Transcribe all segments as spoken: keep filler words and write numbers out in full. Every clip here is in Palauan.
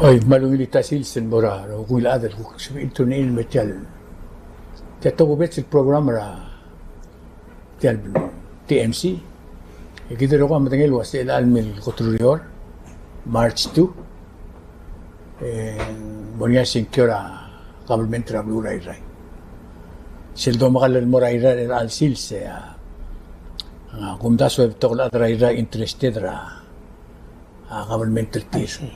Oi, me a ungil el sils el mo er a rokui el chad el kuk sebechir el tune in el mei er tia el, tia el tokubets el program er a tia el T M C. E kid el rokui a medengei el ua se el chelecha el mei el kot el ureor, March two, e ng mo er ngii a sengkio er a government er a beluu er a Irrai. Sel domekall el mo er a Irrai er chelecha el sils e a, a kumdasu e betok el chad er a Irrai interested er a, a government er tir. I see.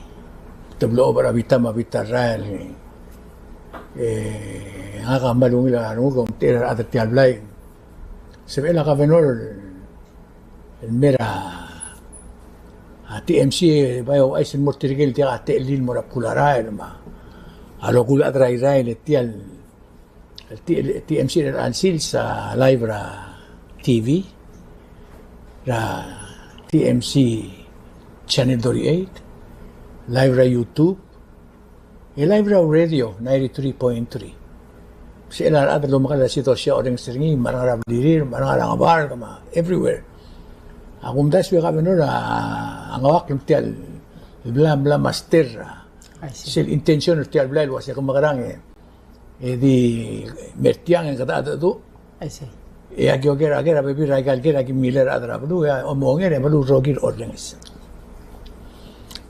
Te blechob er a bita me a bita el rael. E ngak a kmal ungil a renguk e omtechei er a rechad er tia el blai. Sebechel a governor el mei er a, a T M C, e bai ouchais el mo er tirke el diak a techellir el mo er a bkul a rael me a rokui el chad er a Irrai, e tia el, el T-, T M C er chelecha el sils a live er a T V, er a T M C Channel thirty-eight, live er a YouTube, e live er a radio ninety-three point three. Sel a rechad el omekall a sel dosia orrenges er ngii, me a rengar er a blirir, me a rengar er a ngebard, me a everywhere. A kumdasu e governor a ngak el mei er tia el bla, bla master er a, I see, sel intention er tia el blai el ua se ke mekerang e, e di mer tiang e kede cheldecheduch. I see. E aki oker, oker a bebil er aika el ker, aki mle er a chad er a beluu, e a omonger e a beluu el rokir a orrenges.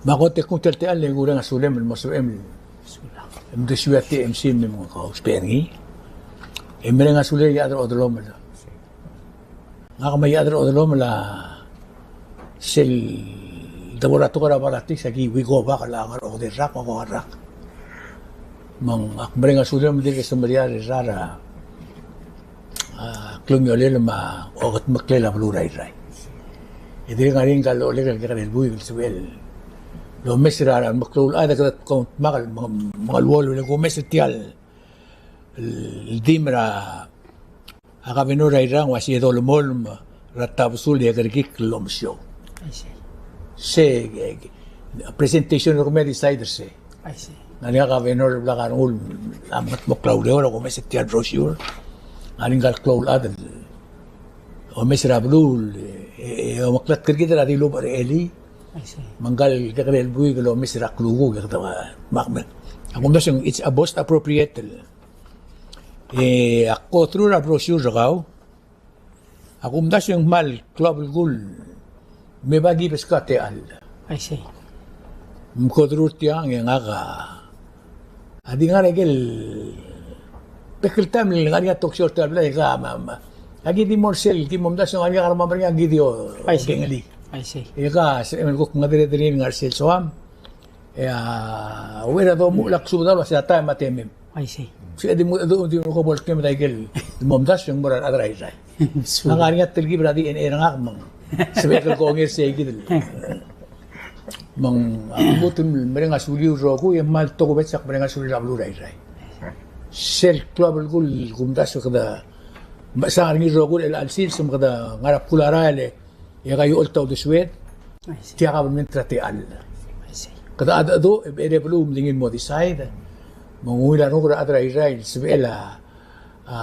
Me a kot e kuk tia el techall e kureng a sulem el mo sebechem el mdesuii a T M C el me meng, kausbech er ngii. E mereng a sulel a chad er a Odelomel. Ngak me a chad er a Odelomel a sel debo er a tekoi er a politics, aki uiko bak el ngar er a okedei el rak, okedei el rak. Me ng ak mereng a sulem el dirk semeriar er a, er a, a klungiolel me a okedmeklel a beluu er a Irrai. E dirrek ngar er ngii a loleker el kekerei el buik el sebechel el omes er a remeklou el chad e kede kongtmak el meng-, mengeluolu el kumes er tia el, el di mer a, a governor er a Irrai a ua se dolemolem er a tabesul e kerekikl el omesiou. I see. Se, e, presentation er kemiu a decide er se. I see. Ng ngar er ngii a governor el blak a rengul a mengetmokl a ureor, a kumes er tia el brochure. Ng ngar er ngii a klou el chad el omes er a beluu, e, e, omeklatk er kid er a dilubech er a elii. I see. Me ngka el kekerei el buik el omes er a klukuk e kede mak me. A kumdasu e ng, it's a most appropriate el. E, ak go through er a brochure er kau. A kumdasu e ng kmal klou a belkul me ba ki beskau a techall. I see. Me go through er tiang e ngak a, a di ngar er a ikel bek el taem el ngar er ngii a talk show er tia el blai e ka, me a, me a, aki di mo er sel, ki mo omdasu e ngar er ngii a kermam er ngii a ki di o, I see, okengelii. I see. E ka sebechem el kuk mengedereder er ngii el ngar er sel soam. E a uchei er a domuchel a ksubedau el ua se a taem a temem. I see. Se di mo, di mo ko bo el kmo a ikel mo omdasu e ng mo er a rechad er a Irrai. Sure. Ngak a ngar er ngii a telkib er a D N A er ngak me ng sebechek el kongei er sei kid el. Me ng, a, lmuut el mereng a suliu el rokui, e kmal tokubets e ak mereng a suliu er a beluu er a Irrai. Sel klou a belkul el kumdasu e kede mechesang er ngii el rokui er chelecha el sils me kede ngar er a bkul a rael e e ka uolt a uldesued, I see, tia government er a techall. I see. Kede cheldecheduch e becherei a beluu me di ngii el mo decide. Me ng ungil a renguk er a rechad er a Irrai el sebechel a, a,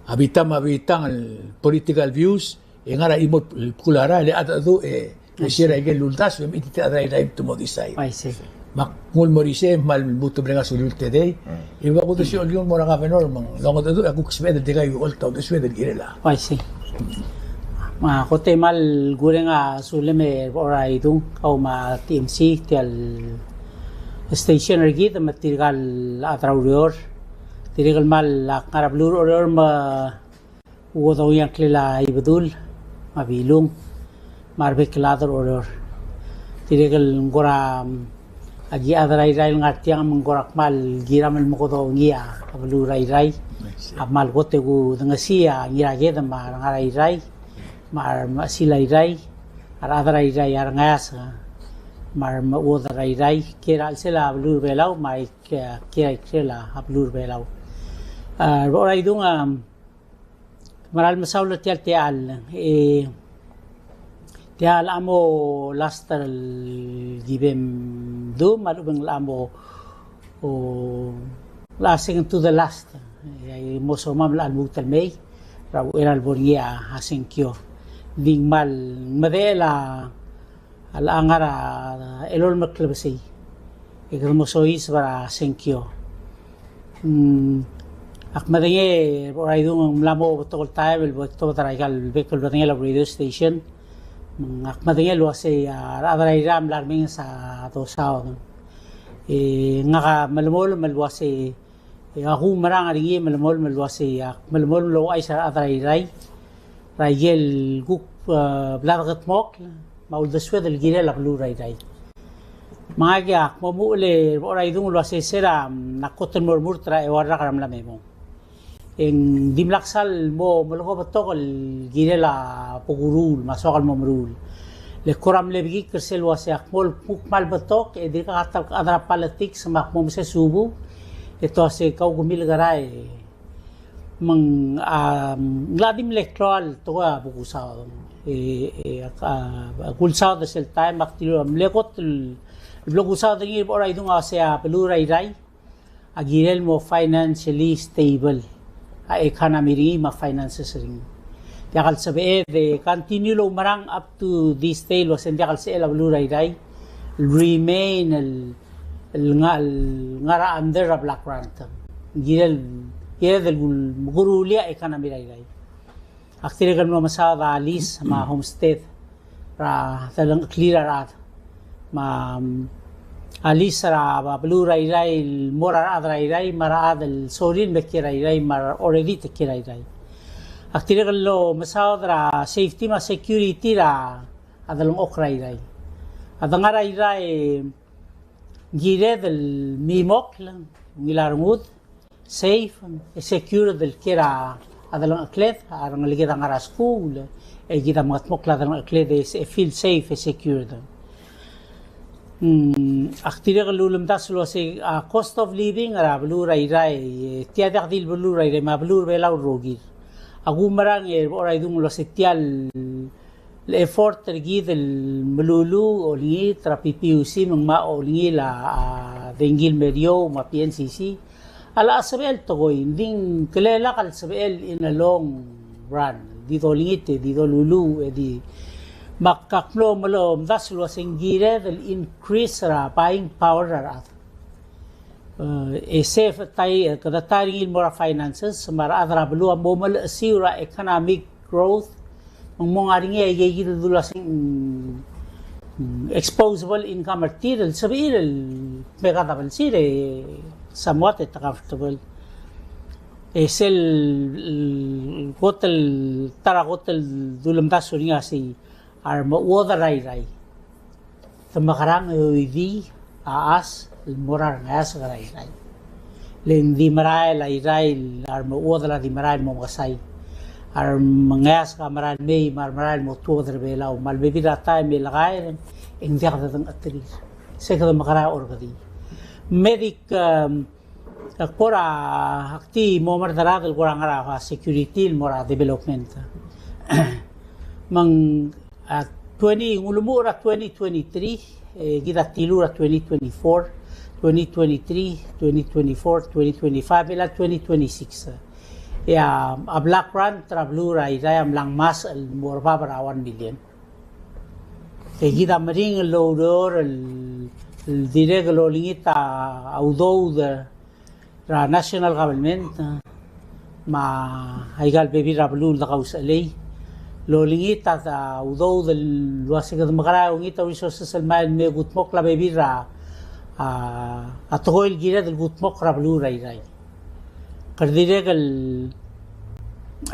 a bita me a bitang el political views, e ngar er a chimo el bkul a rael e cheldecheduch e, e share a ikel uldasu e mechititerir a rechad er a Irrai me te mo decide. I see. Me ak nguu el mo er isei, me kmal lmuut el mereng a suliu el tedei. Mm. E ua kuk desiou el nguu el mo er a governor me ng longedecheduch e a kuk sebeched el di ka uolt a uldesued el kirel a. I see. Me a kot e kmal kureng a sulem er a Idung, kau me a T M C, tia el station er kid me tirka el chad er a ureor. Dirrek el kmal ak ngar er a beluu er a Oreor me Uodongii a ngklel a Ibedul, me a Bilung, me a rebek el chad er a Oreor. Dirrek el ng kora, mm, aki chad er a Irrai el ngar tiang me ng kora kmal kiram el mekodongii a beluu er a Irrai. I see. A kmal kot e kudengesii a Ngiraked me a Rengar er a Irrai, me a Remechesil er a Irrai, a rechad er a Irrai, a Rengeasek, me a Remechuodel er a Irrai, kiei er a chelsel a beluu er a Belau, me a kiei, kiei er a chelsel a beluu er a Belau. A, er a Idung, a, Kmal mesaul er tia el techall, e, tia el mo last er a kibem dum, a lechub e ng mo, o, last, second to the last. E, mo somam el lmuut el mei, er a uchei er a lebo er ngii a sengkio. Ng di kmal medechel a a locha ngar er a elolem el klebesei. e kede mo soiseb er a sengkio. Mm, ak medengei, Rechedung, ng mla mo betok el taem el bo tobed er aika el bek el bedengel a radio station. Mm, ak medengei el uasei a rechad er a Irrai a mla remenges a dosaod. E ngak a melemolem el uasei, e a kumerang er ngii, melemolem el uasei, ak melemolem el ouchais er a rechad er a Irrai er a ikel kuk, e, bla dekedmokl me a uldesued el kirel a beluu er a Irrai. Me ngak a kmo muchel er a Rechedung el uasei se er a, mm, a kot el mo remurt er a eua el rak er a mla me mong, e ng dimlak sal mo melekoi a betok el kirel a bo kuruul me a soak el mo meruul. Le kora mle bekikl er sel uasei ak mo kuk kmal betok, e dirkak a ta el chad er a politics me ak mo mesesuub, e te uasei kau kemiu el kerai. Me ng, a, ng locha di mle klou el tekoi a bo kusaod. E, e, a, a, bo kusaod er sel taem, ak dilu el mle kot el, el bo kusaod er ngii er a Rechedung a uasei a beluu er a Irrai a kirel el mo financially stable a economy er ngii me a finances er ngii. Diak el sebeched e continue el oumerang up to this day el uasei ng diak el sebechel a beluu er a Irrai el remain el, el nga, el ngar er a under er a block grant. Kirel, kirel el mo kuruulii a economy er a Irrai. Ak dirrek el mlo mesaod a lease me a homestead er a delengcheklir a rechad. Me a, mm, a lease er a beluu er a Irrai el mo er a rechad er a Irrai me a rechad el sorir el me kiei er a Irrai me a already te kiei er a Irrai. Ak dirrek el mlo mesaod er a safety me a security er a delengchokl er a Irrai. A dengar er a Irrai, kired el mimokl, ungil a rengud, safe, e secured el kiei er a delengchekled, a rengeleked a ngar er a skuul, e kid a mengedmokl a delengchekled e feel safe e secured. Mm, ak dirrek el ulemdasu el uasei a cost of living er a beluu er a Irrai, e tia diak di el beluu er a Irrai me a beluu er a Belau el rokir. A kumerang e Rechedung el uasei tia el el effort er kid el meluluuch olengit er a P P U C me ng mo olengit a, a, dengki el meriou me a P N C C a locha sebechel tekoi, ng di ng kelelak el sebechel in a long run, di dolengit e di doluluuch e di. Me ak mlo, mlo omdasu el uasei ng kired el increase er a buying power er a rechad. E, e se ta, e, kede ta er ngii el mo er a finances, me a rechad er a beluu a mo melechesiu er a economic growth, me ng mo ngar er ngii a ikakid el dula se ng, mm, exposable income er tir el sebechir el mekad a belsir e somewhat e te comfortable. E sel, el, kot el, ta er a kot el dulemdasu er ngii a sei, a remechuodel er a Irrai. Te mekerang e oidii a chas el mo er a rengeasek er a Irrai. Le ng di merael a Irrai, a remechuodel a di merael el mo mekesai. A rengeasek a merael el mei, me a remerael el mo tuobed er a Belau. Me a lebebil er a taem e le kaer, e ng diak de dengcheterir. Se kede mekerang e orrekedii. Me dik, em, Ak kora, ak di mo merd er a rechad el kora ngar er a security el mo er a development. Me ng, a, twenty, ng ulemuchel er a twenty twenty-three, e, kid a tiluu er a twenty twenty-four, twenty twenty-three, twenty twenty-four, twenty twenty-five, el a twenty twenty-six. E a, a block grant er a beluu er a Irrai a mla ngmasech el mo er bab er a one million. E kid a meringel el oureor el, el dirrek el olengit a udoud er a national government, me aika el bebil er a beluu el de kausechelei. El olengit a, a udoud el uase kede mekerang e olengit a resources el mei el me kudmokl a bebil er a, a, a tekoi el kired el kudmokl er a beluu er a Irrai. Kede dirrek el,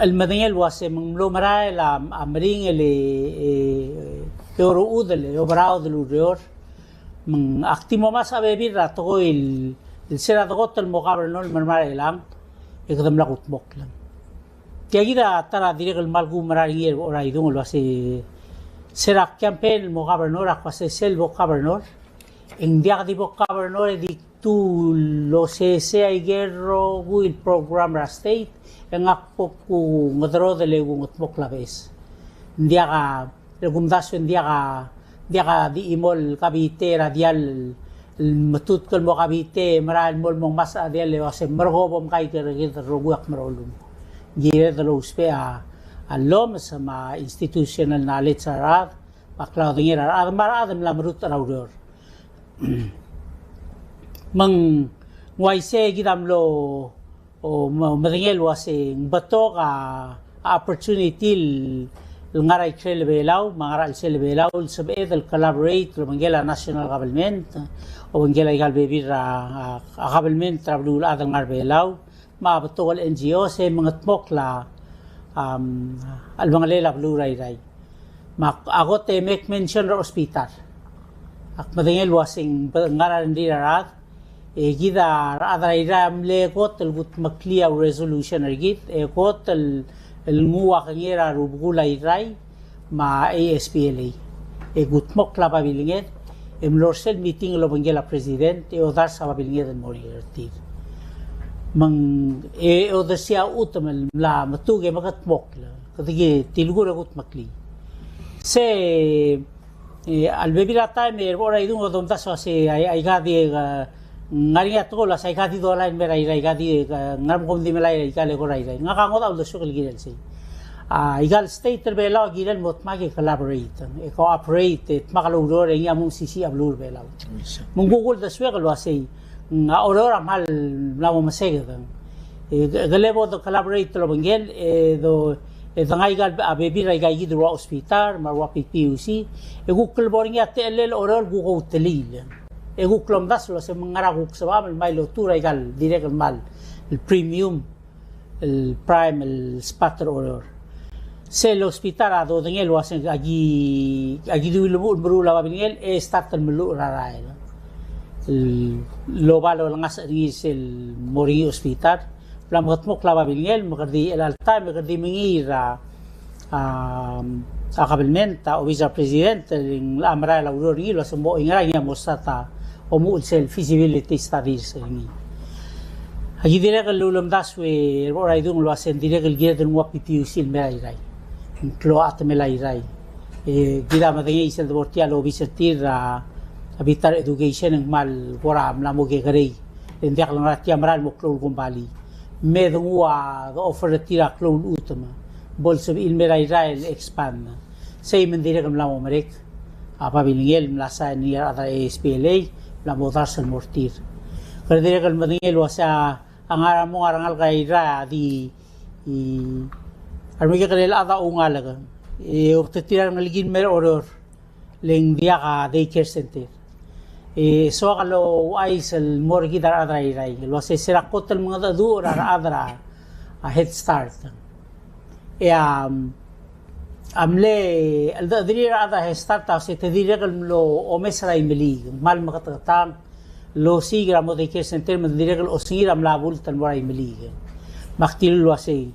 el medengei el uase me ng mlo merael a, a meringel e, e, e orechudel, e oberaod el ureor. Me ng ak di mo mesa a bebil er a tekoi el, el se er a dekot el mo governor el mei er a Irrai, e kede mla kudmokl. Tia kid a ta er a dirrek el kmal kumerang er ngii er a Idung el uase se er a campaign el mo governor, ak uase sel bo governor, e ng diak di bo governor e di tu el osesei aike el rokui el program er a state, e ngak bo kungederodel e kungedmokl a beches. Ng diak a, el kumdasu e ng diak a, diak a di chimo el kabite er a diall el metutk el mo kabite, merael el mo el mo ngmasech a diall el uase merekong bo mkaik er kid el rokui ak merolung. Kired el ousbech a, a llomes me a institutional knowledge er a rechad, me a klaodengei er a rechad, me a rechad el mla merutech er a ureor. Me ng uaisei kid a mlo, o, me-, medengei el uasei ng betok a, a opportunity el, el ngar er a ikrel Belau, me a ngar er a chelsel Belau, el sebeched el collaborate el obengkel a national government, obengkel aika el bebil er a, a, a government er a beluulechad el ngar er Belau, me a betok el N G O, se mengetmokl a, am, a chelebangelel a beluu er a Irrai. Me ak, a kot e make mention er a hospital. Ak medengei el uasei ng be-, ngar er a rengrir a rechad, e kid a rechad er a Irrai a mle kot el kudmeklii a resolution er kid, e kot el, el nguu a kengei er a rubekul a Irrai, me a A S P L A. E kudmokl a babilnged, e mlo er sel meeting el obengkel a president, e odars a babilnged el mo er tir. Me ng, e, e odersii a chutem el mla metuk e mekedmokl, kede ki tilkur e kudmeklii. Se, e, a lebebil er a taem e Rebechor Aidung a domdasu el uasei, ai, aika di, e, ngar er ngii a tekoi el uasei aika di dolai el mei er a Irrai, aika di, e, ngar er a, me kom di melai aika el eko er a Irrai. Ngak a ngodech a uldesuek el kirel sei. A, aika el state er Belau a kirel el mo dmak e collaborate, e cooperate, e dmak el oureor, e ngii a mo mesisiich a beluu er Belau. Me ng kuk uldesuek el uasei, ng a Oreor a kmal mla mo meseked. E, ke-, kele bo de collaborate el obengkel, e do, e de ngai aika el, a bebil er aika kid el rua hospital, me a rua P P U C, e kuk el bo er ngii a techellel Oreor el kuk outelil. E kuk lomdasu el uasei me ng ngar er a kuk sebecham el mei el otuu er aika el dirrek el kmal, el premium, el prime, el spot er Oreor. Sel hospital a dodengei el uasei aki, aki di ulemuchel el meruul a babilngel, e start el melluchel er a rael. El, el oba lolengasech er ngii sel mo er ngii a hospital. Bla mekedmokl a babilngel, me kede di chelecha el taem, me kede di mengiil er a, a, a government, a obis er a president, el ng locha merael a ureor er ngii el uasei mo oingerang e ngii a mo start a omuchel sel feasibility studies er ngii. Aki dirrek el ulemdasu e Rebechor Aidung el uasei ng dirrek el kired el nguu a P P U C el mei er a Irrai. Ng klou a chetemel a Irrai. E kid a medengei sel debo er tia el obis er tir er a, a bita er a education e ng kmal kora mla mo kekerei. E ng diak lengar er tia a merael el mo klou el kombalii. Me de nguu a, de offer er tir a klou el chutem. Bo lsebechir el mei er a Irrai el expand. Sei me ng dirrek el mla mo merek a babilngel el mla sain er ngii a rechad er a A S P L A, mla mo dars el mo er tir. Kede dirrek el medengei el uasei a ngar er a mong a rengalek er a Irrai a di, i, a remekekerei el chad a oungalek. E obengterir a rengelekir el mei er a Oreor. Le ng diak a daycare center. E soak el ouchais el mo er kid a rechad er a Irrai el uasei se er a kot el mengedecheduch er a rechad er a, a Head Start. E a, a mle, el de, de rir a rechad er a Head Start a se te dirrek el mlo omes er a Imeliik, kmal meketeketang, el osiik er a mo daycare center, me te dirrek el osengir a mla bult el mo er a Imeliik. Me ak dilu el uasei,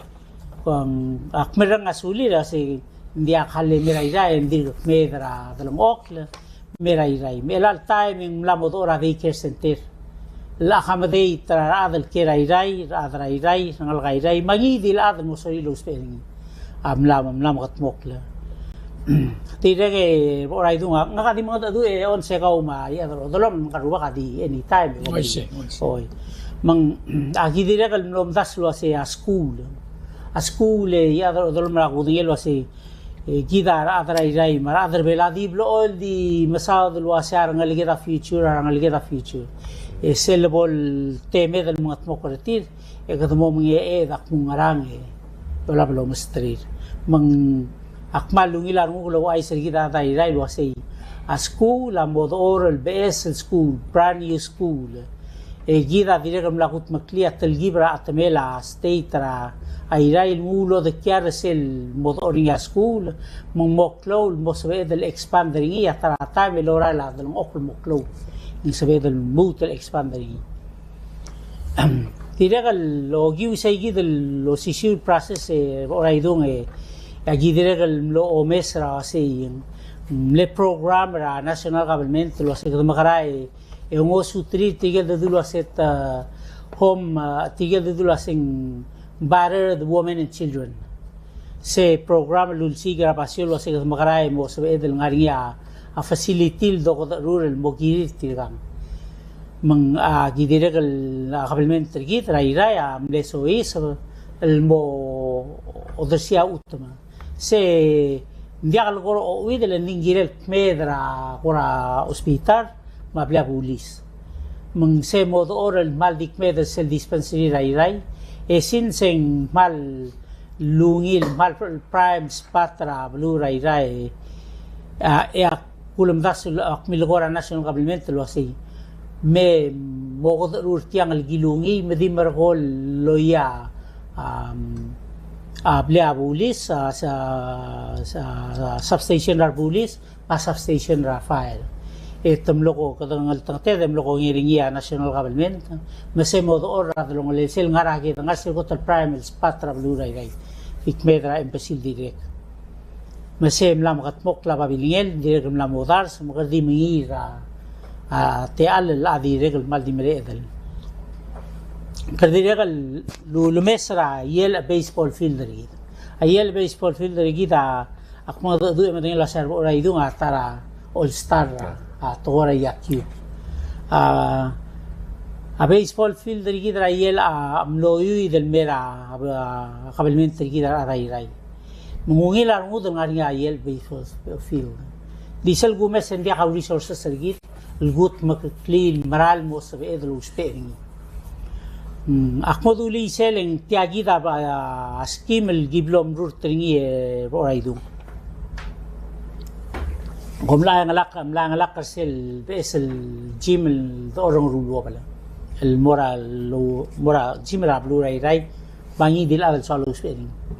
kung, ak mereng a sulir a sei, ng diak a le mei er a Irrai, e ng dirk kmeed er a delengchokl, mei er a Irrai. Me chelecha el taem e ng mla mo dechor a daycare center. El accommodate er a rechad el kiei er a Irrai, rechad er a Irrai, rengalek er a Irrai, me a ngii di el chad el mo sorir el ousbech er ngii. A mla, mla mekedmokl. Dirrek e Rebechor Aidung, ngak a di mengedecheduch e onse kau me a Iechad er a Odelom, me ngka el rubak a di anytime. Oi, sei, oi, sei. Oi. Me ng, aki dirrek el mlo omdasu el uasei a skuul. A skuul e Iechad er a Odelom, er a kudengei el uasei, e, kid a rechad er a Irrai me a rechad er a Belau a di blechoel di mesaod el uasei a rengeleked a future, a rengeleked a future. E sel bo el temed el mengedmokl er tir, e kede mo mengeched a kmo ngerang e olab el omesterir. Me ng, ak kmal ungil a renguk el ouchais er kid a rechad er a Irrai el uasei a skuul a mo dechor el beches el skuul, brand new school. E kid a dirrek el mla kudmeklii a telkib er a chetemel a state er a Irrai el nguu el odekial er sel mo dechor er ngii a skuul, me ng mo klou el mo sebeched el expand er ngii a ta er a taem el orael a delengchokl el mo klou. Ng sebeched el lmuut el expand er ngii. Dirrek el okiu sei kid el osisiu el process e Rebechor Aidung e, aki dirrek el mlo omes er a uasei, mle program er a national government el uasei kede mekera e e ngosuterir tirke el dedu el uasei, e, home, e, tirke el dedu el uasei ng battered women and children. Se program el ulsiik er a basio el uasei kede mekera e mo sebeched el ngar er ngii a, a facility el dokedecherur el mo kirir tirkang. Me ng, a, ki dirrek el, a, kabelment er kid er a Irrai a mle soiseb el mo odersii a chutem. Se ng diak el kora ouid le ng di ng kirel kmeed er a kora hospital me a blil a bulis. Me ng se mo dechor el kmal di kmeed er sel dispensary er a Irrai, e since ng kmal ungil, kmal prime spot er a beluu er a Irrai, a, e ak ulemdasu el, ak milekoi er a national government el uasei me mo okedecherur tiang el kilungii, me di merekong el loia, am, a blil a bulis, a, sa, sa, sa substation er a bulis, me a substation er a fire. E te mlo ko, kede ngeltengeted e mlo kongei er ngii a national government, me se mo dechor er a delongelel sel ngar er a ked, ngar sel kot el prime spot er a beluu er a Irrai. Di kmeed er a embassy el dirrek. Me se mla mekedmokl a babilngel, dirrek el mla modars, me kede di mengiil er a, a, techall el a dirrek el kmal di mereched el. Kede dirrek el lu-, lumes er a Iel baseball field er kid. A Iel baseball field er kid a, ak mengedecheduch e medengei el uasei a Rebechor a Idung a ta er a all star, a, tekoi er a yakiu. A, a baseball field er kid er a Iel a mlo iuid el mei er a, a, kabelment er kid er a Irrai. Me ng ungil a rengud el ngar er ngii a Iel baseball field. Di sel kumes e ng diak a resources er kid el kutmeklii el mera el mo sebeched el ousbech er ngii. Mm, ak mo dulii sel e ng tia kid a, a, a scheme el ki blo mrurt er ngii, e, Rebechor a Idung. Kom mla chengelakl, mla chengelakl er sel beches el gym el dechor er a Ngeruluobel el mo er a, lo-, mo er a gym er a beluu er a Irrai, me ngii di el chad el soal ousbech er ngii.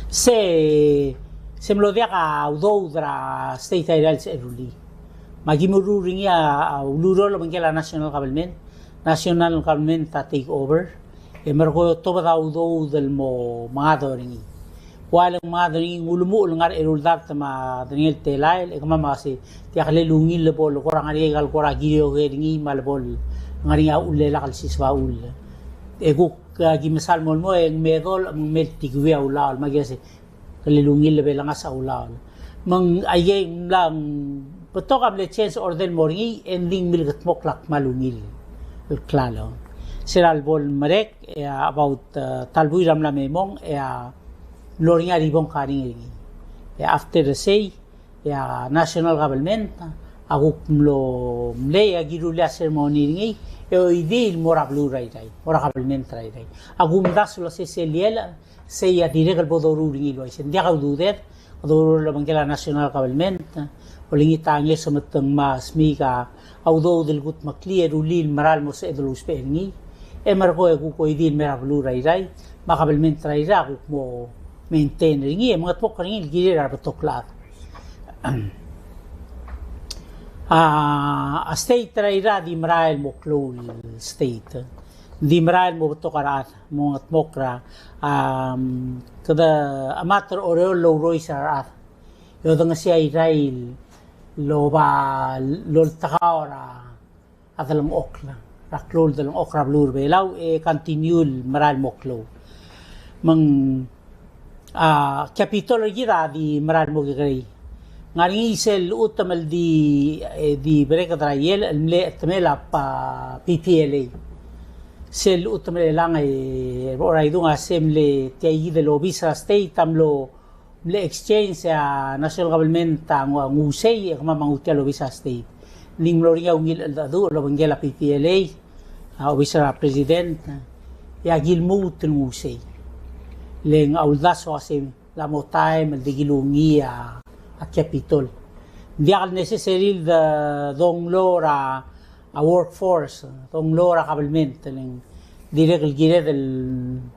Se, se mlo diak a udoud er a state er a Irrai el sebechel el rullii. Me aki mirruul er ngii a, a ulureor el obengkel a national government, national government a take over, e merekong e otobed a udoud el mo mengador er ngii. Kua le mengador er ngii, ng ulemuchel el ngar er a eru el dart me a derengel telael, e kemam a uasei, tia kmal ungil el bo le kora ngar er ngii a ikal kora kirioker er ngii me a le bo le ngar er ngii a uchul e lak el siseb a chull. E kuk, a, ki mesa el mo el mo, e ng medol, me ng mei el tikiu a ulaol, me aki uasei, kmal ungil el belengas a ulaol. Me ng aikei ng mla, ng betok a mle change order el mo er ngii, e ng di ng milkedmokl a kmal ungil el klalo. Se er a lebo el merek, e a about, e, ta el buil er a mla me mong, e a mlo er ngii a ribbon cutting er ngii. E after er sei, e a national government a kuk mlo mlei, e aki rullii a ceremony er ngii, e oidii el mo er a beluu er a Irrai, mo er a kabelment er a Irrai. A kumdasu el uasei sel Iel, sei a dirrek el bo doruul er ngii el uaisei. Ng diak a ududed, doruul el obengkel a national government, olengit a ngeso me te ngmai a smiik a udoud el kutmeklii e rullii el mera el mo sebeched el ousbech er ngii. E merekong e kuk oidii el mei er a beluu er a Irrai, me a kabelment er a Irrai a kuk mo maintain er ngii, e mengedmokl er ngii el kirir a rebetok el chad. A, a state er a Irrai a di merael el mo klou el state. Di merael el mo betok a rechad, mo mengedmokl er a, am, kede chemat er a Oreor el ourois er a rechad. E odengesii a Irrai el oba loltekau er a delengchokl, er a klou el delengchokl er a beluu er a Belau, e continue el merael el mo klou. Me ng, a, capital er kid a di merael el mo kekerei. Ngar er ngii sel chutem el di, e, di bereked er a Iel, el mle chetemel a P P L A. Sel chutem er chelechang, e, Rebechor a Idung, a se mle tia kid el obis er a state a mlo, mle exchange, e a national government a ngu-, nguu sei, e kemam a nguu tia el obis er a state. Ng di ng mlo er ngii a ungil cheldecheduch el obengkel a P P L A, a, obis er a president, e aki lmuut el nguu sei. Le ng a uldasu a se mla mo taem el di kilungii a, a capital. Ng diak el necessary el de, donglo er a, a workforce, donglo er a kabelment, le ng dirrek el kired el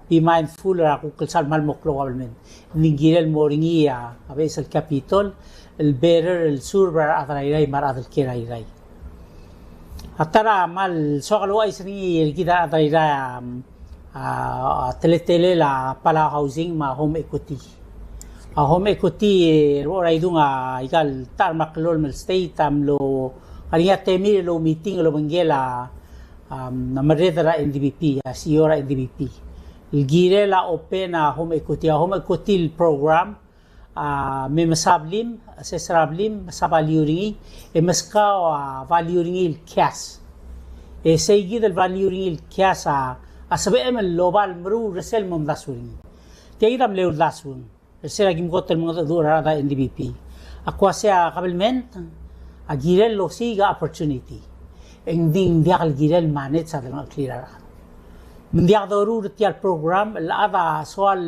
be mindful er a kuk el sal kmal mo klou a kabelment. Ng di ng kirel mo er ngii a, a beches el capital, el better el serve er a rechad er a Irrai me a rechad el kiei er a Irrai. A ta er a kmal soak el ouchais er ngii er kid a rechad er a Irrai a, a, a teletelel a Palau Housing me a Home Equity. A Home Equity, e, Rebechor a Idung, a ikal ta er a meklou el state a mlo, ngar er ngii a temir el oumeeting el obengkel a, am, a merreder er a N D B P, a C E O er a N D B P. El kirel a open a Home Equity, a Home Equity el program, a, me mesa blim, assess er a blim, mesa value er ngii, e meskau a value er ngii el cash. E sei kid el value er ngii el cash a, a sebechem el oba el meruul er sel momdasu er ngii. Tia kid a mle uldasu er sel a kim kot el mengedecheduch er a rechad er a N D B P. A kuk uasei a kabelment a kirel el osiik a opportunity. e ng di ng diak el kirel manage a delengcheklir a rechad. Me ng diak doruul er tia el program, el chad a soal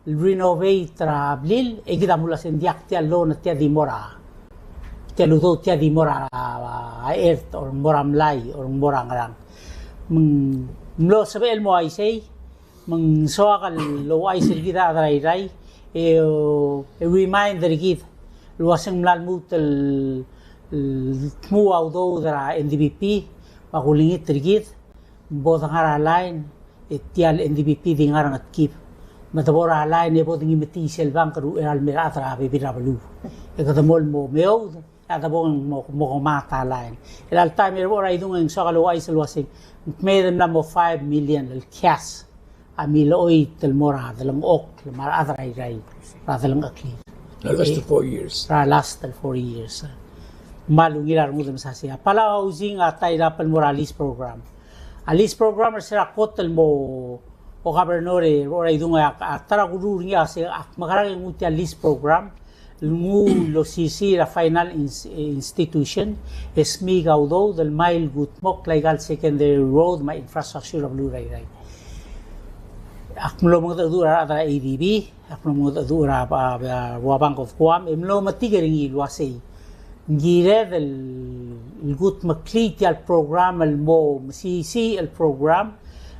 el renovate er a blil, e kid a mle uase ng diak tia el loan er tia di mo er a, tia el udoud tia di mo er a, a, earth, or mo er a mlai, or mo er a ngerang. Me ng mlo sebechel el mo uaisei, me ng soak el ouchais er kid a rechad er a Irrai, e, e remind er kid el uase ng mla lmuut el, el dmu a udoud er a N D B P, me a kulengit er kid, bo dengar er a line, e tia el N D B P di ngar er a Ngetkib. Me de bo er a line e bo dengimetii sel bank er a uchei er a lemei a rechad er a bebil er a beluu. E kede mo el mo meoud, e a de bo ng mo, mo kemanget a line. Er a le taem er a Boraidung e ng soak el ouchais el uase ng kmeed el mla mo five million el cash a milechoit el mo er a delengchokl me a rechad er a Irrai er a delengcheklir. The last four years. Er a last el four years. Me a ungil a rengud el mesasei. A Palau Housing a ta er a el mo er a lease program. A lease program er se er a kot el mo, o governor e, Boraidung, a, a ta er a kuruul er ngii a se ak mekerang e nguu tia el lease program el nguu el osisiu er a final ins-, institution, e smiik a udoud el mei el kudmokl aika el secondary road me a infrastructure er a beluu er a Irrai. Ak mlo mengedecheduch er a rechad er a A D B, ak mlo mengedecheduch er a, a, a, Bank of Guam, e mlo metik er ngii el uasei ng kired el, el kudmeklii tia el program el mo mesisiich el program,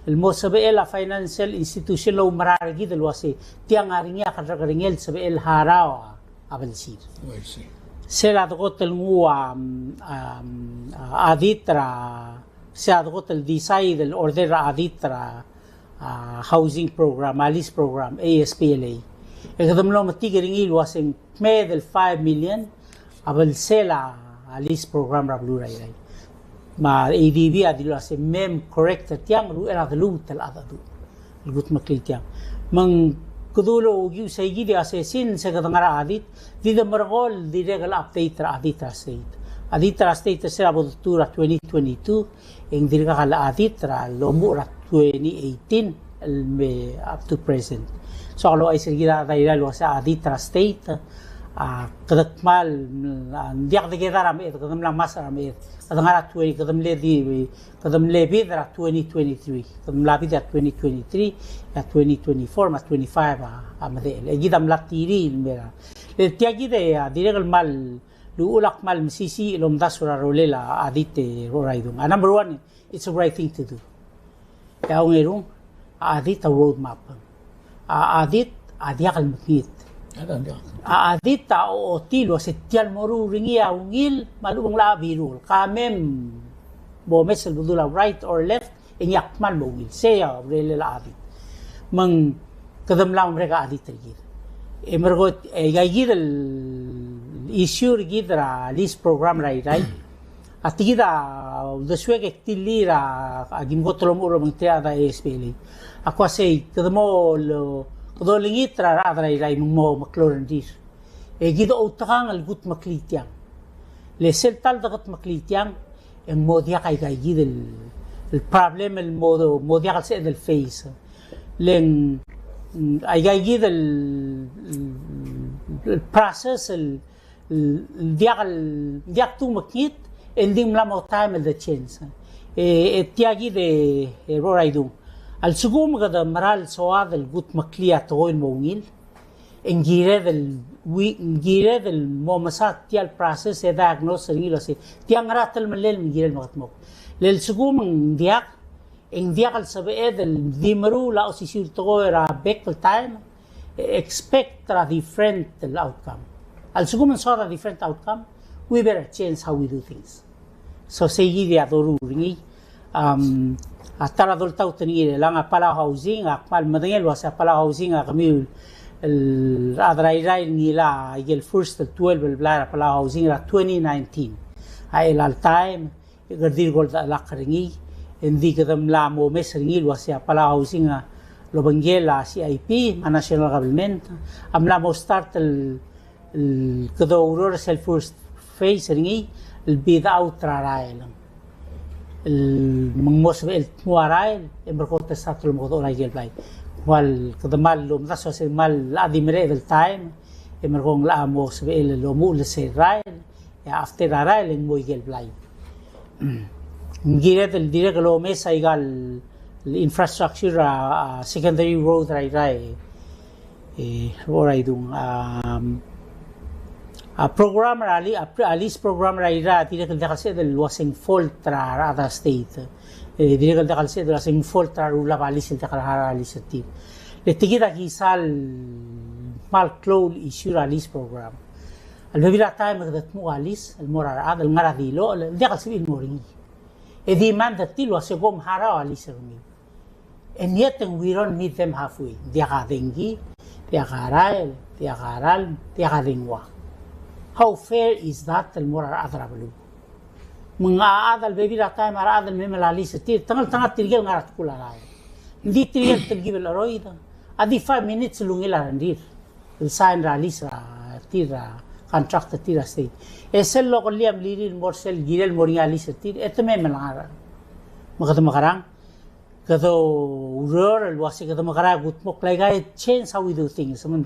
el mo sebechel a financial institution el oumera er kid el uasei tiang a ngar er ngii a kerrekerengel el sebechel el harau a a belsir. Oh, I see. Sel dekot el nguu a, um, um, a audit er a, sel dekot el decide el order er a audit er a, a, housing program, a lease program, A S P L A. E kede mlo metik er ngii el uaseng kmeed el five million a belsel a, a lease program er a beluu er a Irrai. Me a A D B a dilu el uasei mem correct er tiang, el uchei er a deluut el chad a dedu el kudmeklii tiang. Me ng kede uluukiu sei kid e a se since kede ngar er a audit, di de merekong el dirrek el update er a audit er a state. Audit er a state er se er a bo detuu er a twenty twenty-two, e ng dirkak el audit er a lomuchel er a twenty eighteen el me up to present. So a locha isei kid a daira el uasei a audit er a state, a, kede kmal, a, ng diak de kede er a meched, kede mla ngmasech er a meched. Kede ngar er a twenty, kede mle di, kede mle bid er a twenty twenty-three, kede mla bid er a twenty twenty-three, e a twenty twenty-four, me a twenty-five a, a medechel. E kid a mla tirir el mera. Le tia kid e, a, dirrek el kmal, uchul a kmal mesisiich el omdasu er a rolel a audit er a Oraidung. A number one, it's the right thing to do. E a ongerung, a audit a road map. A audit a diak el mekngit. A audit a ochotii el uasei tia el moruul er ngii a ungil, me a lechub e ng locha birul. Ka mem bo omes el bedul a right or left, e ngii a kmal mo ungil. Sei a urerel a audit. Me ng kede mla merek a audit er kid. E merekong, e, aika kid el issue er kid er a lease program er a Irrai. A tia kid a uldesuek e ak tilii er a, a kim kot el omuchel er a obengterir a rechad er a A S P L A. Ak uasei, kede mo, kede olengit er a rechad er a Irrai me ng mo meklou a rengrir. E kid a outekangel el kudmeklii tiang. Le sel ta el dekudmeklii tiang, e ng mo diak aika kid el, el problem el mo, mo diak el sebeched el face. Le ng, mm, aika kid el, el process el, el diak el, diak tumekngit, e ng di ng mla mo taem el de change. E, e tia kid e, e Oraidung. A lsekum kede mera el soad el kudmeklii a tekoi el mo ungil, e ng kired el, ui-, ng kired el mo mesa tia el process e diagnose er ngii el uasei tia ngera telemellel me ng kired el mekedmokl. Le a lsekum ng diak, e ng diak el sebeched el di meruul a osisiu el tekoi er a bek el taem, e expect er a different el outcome. A lsekum ng soad a different outcome, we better change how we do things. So sei kid a doruul er ngii, um, a ta er a doltaut er ngii, le ng a Palau Housing, a kmal medengei el uasei a Palau Housing a kemiu el, el rechad er a Irrai el ngilai a ikel first el twelve el blai er a Palau Housing er a twenty nineteen. A chelecha el taem, e kede dirk oldechelakl er ngii, e ng di kede mla mo omes er ngii el uasei a Palau Housing a lobengkel a C I P, me a national government, a mla mo start el, el kede oureor er sel first phase er ngii, el bid out er a rael. El me ng mo sebechel el dmu a rael, e merekong e te start el omekedechor a ikel blai. Kmal kede kmal omdasu el uasei kmal a di mereched el taem, e merekong e locha mo sebechel el omuchel er sel rael, e after a rael e ng mo ikel blai. Ng kired el dirrek el omes aika el infrastructure er a, a, secondary road er a Irrai. E, ora idung, a, a program er a li-, a, a lease program er a Irrai a dirrek el diak el sebeched el uaseng fault er a, er a rechad er a state. E, dirrek el diak el sebeched el uaseng fault er a rulab a lease el diak el harau a lease er tir. Le tia kid a kisa el kmal klou el issue er a lease program. A lebebil er a taem e kede dmu a lease el mo er a rechad el ngar er a dilochel el diak el sebechir el mo er ngii. E demand er tir el uase kom harau a lease er kemiu. And yet, we don't meet them halfway. Diak a dengki, diak a rael, diak a ralm, diak a dengua. How fair is that el mo er a rechad er a beluu? Me ng a chad el bebil er a taem a rechad el mei me a lease er tir, te ngeltengat tirke el ngar er a tkul a rael. Ng di tirke el telkib el cheroid, a di five minutes el ungil a rengrir el sign er a lease er tir, er a contract er tir er a state. E sel lokelii a mlirir el mo er sel kirel el mo er ngii a lease er tir, e te mei me lengar. Me kede mekerang, kede oureor el uase kede mekerang e kudmokl aika e change how we do things. Me ng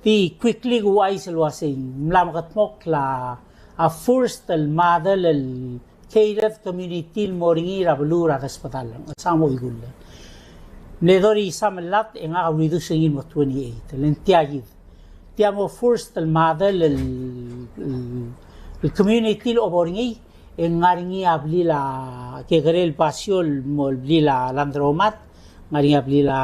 di quickly kuuchais el uase ng mla mekedmokl a, a first el model el catered community el mo er ngii er a beluu er a desbedall. Ng chesang mo ikull. Mle dori sam el lat e ngak a reduce er ngii el mo twenty-eight. Le ng tia kid. Tia mo first el model el, el, el community el obo er ngii, e ng ngar er ngii a blil a kekerel basio el mo el blil a laundromat, ng ngar er ngii a blil a,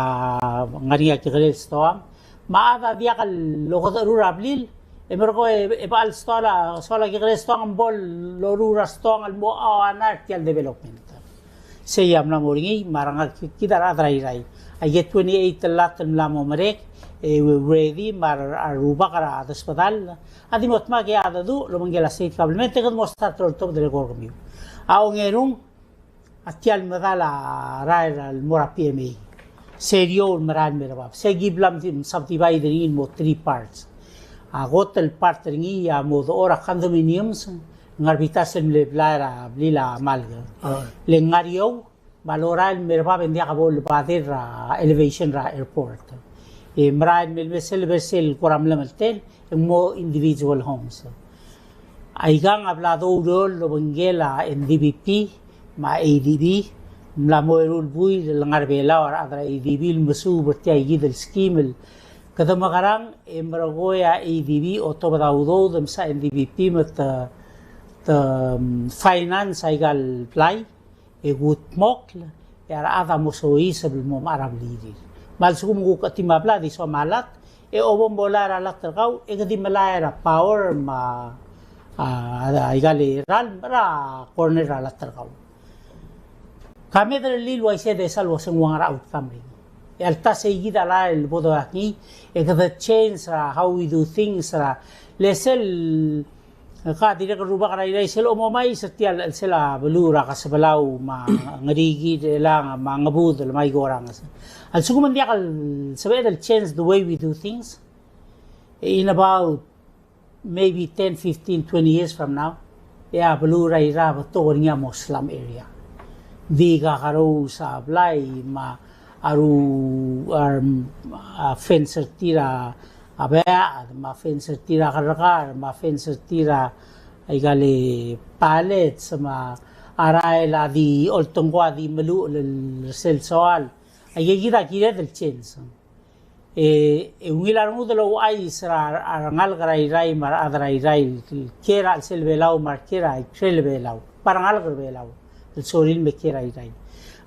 ng ngar er ngii a kekerel stoang, me a chad a diak lokedecherur a blil, e merekong e, e bechal stoang, stoang a kekerel stoang me bo loruul er a stoang el mo a, a ngar er tia el development. Sei a mla mo er ngii, me a rengar kid a rechad er a Irrai. Aike twenty-eight el lat el mla mo merek, e ready, me a rubak er a desbedall a di mo dmak e a dedu el obengkel a state government, e kede mo start el oltobed el eko er kemiu. A ongerung, a tia el medal a rael el mo er a P M A. Sei a merael el mei er bab. Sei ki bla mdi-, subdivide er ngii el mo three parts. A kot el part er ngii a mo dechor a condominiums, ngar er a bita sel mle blai er a blil a Malk. Le ngar er eou, me a lorael el mei er bab e ng diak bo lebadel er a elevation er a airport. E merael el mei sel, sel kora mlemeltel, e ng mo individual homes. Aikang a bla doureor el obengkel a N D B P me a A D B, mla mo eru el buil el ngar er a Belau a rechad er a A D B el mesuub er tia kid el scheme el kede mekerang e merekong e a A D B a otobed a udoud me se a N D B P me te, te, mm, finance aika el blai, e kudmokl, e a rechad a mo soiseb el mo mechar a blirir. Me a lsekum kuk chetim a blai a di soam a lat, e obo molai er a lat er kau, e ke di melai er a power me a, a, aika el ralm er a corner er a lat er kau. Ka mederellii el uaisei e de sal uaseng ua ngera a outcome er ngii. E alta sei kid a rael el bo dodak ngii, e kede change er a how we do things er a, le sel Ka dirrek el rubak er a Irrai sel omomais er tia el chelsel a beluu er a Kesebelau me a Ngerikid er chelechang me a Ngebudel me a Ikoranges. A lsekum ng diak el sebeched el change the way we do things, in about maybe ten, fifteen, twenty years from now, e a beluu er a Irrai a betok er ngii a mo slum area. Di kakerous a blai me a ru, a, a fence er tir a a beached, me a fence er tir a kerrekar, me a fence er tir a aika el pallets, me a rael a di oltengko a di meluchel er sel soal. Aika kid a kired el change. E, e ungil a rengud el ouchais er a, a rengalek er a Irrai me a rechad er a Irrai el kiei er a chelsel Belau me a kiei er a ikrel Belau. Me a rengalek er Belau el sorir el me kiei er a Irrai.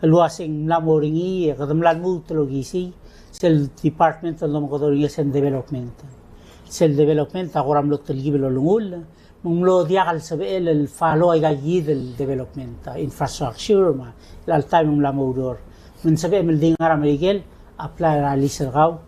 El uaseng mla mo er ngii, e kede mla lmuut el okisii, sel department el domekedong er ngii a sel development. Sel development a kora mlo telkib el olengull, me ng mlo diak el sebechel el follow aika kid el development, a, infrastructure, me a, el alta e ng mla mo oureor. Me ng sebechem el di ngar er a Merikel, apply er a lease er kau,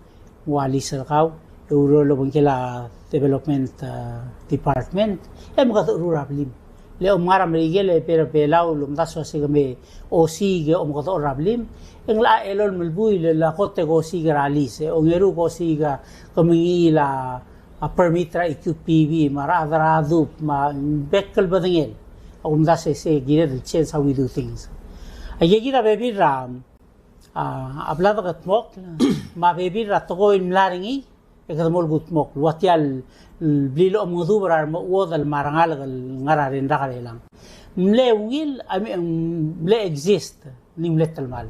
ua lease er kau, e oureor el obengkel a development, a, department, e mekederur a blim. Le omngar er a Merikel e ber a Belau el omdasu a se ke me osiik e omekedechor er a blim, e ng locha elolem el buil el a kot e ke osiik er a lease, e ongeru ke osiik a ke mengiil a, a permit er a E Q P B, me a rechad er a dup, me a bek el bedengel. A kumdasu e se kired el change how we do things. Aika kid a bebil er a a, a bla dekedmokl, me a bebil er a tekoi el mla er ngii, e kede mo kudmokl. Ua tia el, el blil a omengeduub er a remechuodel me a rengalek el ngar er a rengrir er chelechang. Mle ungil, I mean, mle exist, ng mle telemall.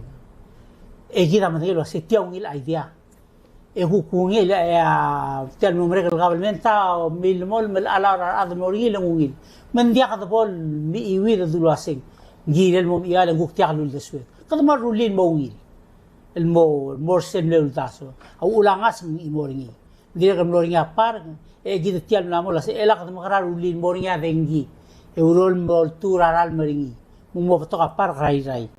E kid a medengei el uasei tia ungil idea. E kuk ungil, e a, tia el mo merek el government a, milemolem el allow er a rechad el mo er ngii e ng ungil. Me ng diak de bo lemechiuid el dul uasei ng kirel el mo mechiual e ng kuk diak luldesued. Kede mo rullii el mo ungil. El mo, mo er sel mle uldasu. A uchul a ngasech ng chimo er ngii. Ng dirrek el mlo er ngii a park, e kid tia el mla mo el uasei, e lak de mekerang e rullii el mo er ngii a dengki. E ureor el mo oltuu er a ralm er ngii. Me ng mo betok a park er a Irrai.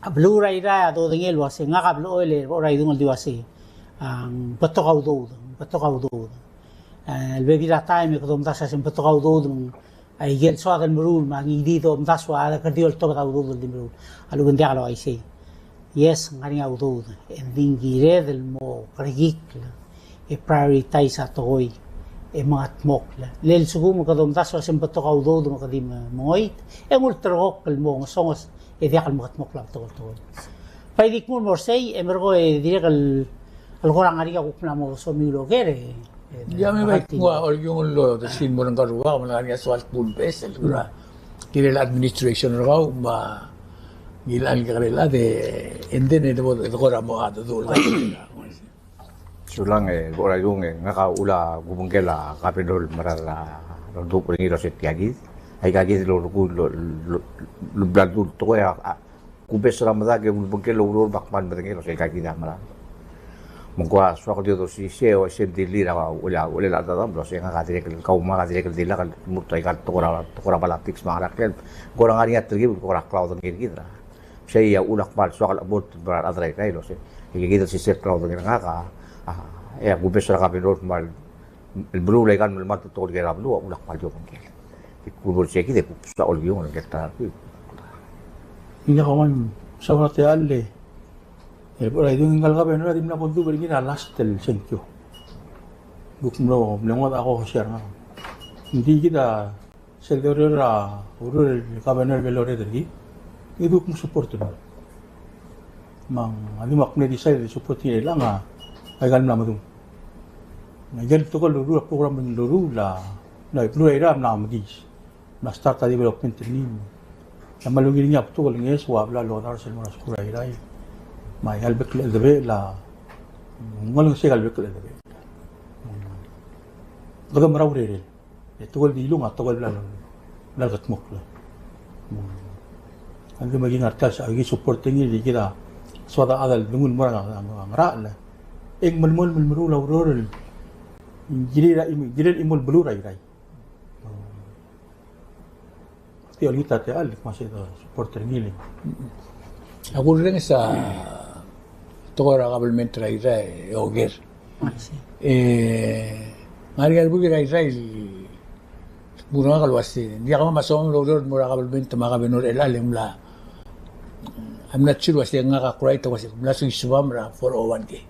A beluu er a Irrai a dodengei el uasei, ngak a blechoel e Rechor a Idung el di uasei, a, ng betok a udoud, ng betok a udoud. E, lebebil er a taem e kede omdasu el uasei ng betok a udoud, me ng Aike el soad el meruul, me a ngii di domdasu a kede di oltobed a udoud el di meruul. A lechub e ng diak el uaisei. Yes, ng ngar er ngii a udoud. E ng di ng kired el mo kerekikl e prioritize a tekoi e mengetmokl. Le lsekum kede omdasu el uasei ng betok a udoud me kede di me-, mengoit, e ng ulterekokl el mo ngesonges e diak el mengetmokl a betok el tekoi. Bai di kmo el mo er sei, e merekong e dirrek el, el kora ngar er ngii a kuk mla mo somiu el oker, e, Ia me bai kmo a olkiung el lo, the scene mo er ngka el rubak, me ng ngar er ngii a soal kbul beches el kora kirel a administration er kau, me a ngilai el kekerei el chad, e, and then e de bo, de kora mo a, de dul. Sulang e, Rechor a Idung e, ngak a uchul a kubengkel a governor el mera el, a, lodubech er ngii el uasei tia kid. Aika kid el lorokui, lo, lo, lo, bla ldu el tekoi a, a, Kubes er a medal e ulebengkel el oureor me ak kmal medengei el uasei aika kid a mera. Me ng kora soak el di odesisii, e uaisei me di lir a uchul, uchul a chedam el uasei ngak a dirrek el kau me ngak a dirrek el di lak el murt aika el tekoi er a, tekoi er a politics me a ngerang. Ng kora ngar er ngii a telkib el kora klaodengei er kid er a. Sei a uchul a kmal soak el chebot el mera el chad er a Irrai el uasei. Aika kid a sisel klaodengei er ngak a, a, e a kubes er a governor me a el meruul aika el melemalt el tekoi er a beluu a uchul a kmal di obengkel. Di kuk bo el sei kid e kuk soak el olkiung el ngke el ta er a. Ng diak a kmal soak er a techall e, e Rechor a Idung, ngka el governor a di mla bo ldubech er ngii er a last el sengkio. Kuk mlo, mle ngodech a ko share er ngak. Ng di kid a sel doruul er a, ureor el governor el bo lored er kid, e kuk mo support er ngii. Me ng a di me ak mle decide el support er ngii er chelechang a, aika el mla medung. Aike el tekoi el loruul a program el loruul a, mla, beluu er a Irrai a mla mekiis. Mla start a development er ngii. E a mle ungil er ngii a betok el ngeso a bla lodars el mo er a skuul er a Irrai. Me aika el bek el cheldebechel a, ng olengeseu aika el bek el cheldebechel. Kede mera el urerel. E tekoi el dilung a tekoi el bla, bla lekedmokl. Ng di me ki ngar tia el support er ngii, di kid a soad a chad el denguu el mo er a ngerachel. E ng melemolem el meruul a ureor el kirel a chimo, kirel a chimo el beluu er a Irrai. Tia olengit a techall, me sei a support er ngii. A kurrenges a tekoi er a kabelment er a Irrai e oker. E, ngar er ngii a rubak er a Irrai el kmo er ngak el uasei, ng diak a mla soam el oureor el mo er a kabelment me a kabenor er chelechang e ng mla, I'm not sure uasei ngak a kurait el uasei ng mla soisebam er a four oh one K.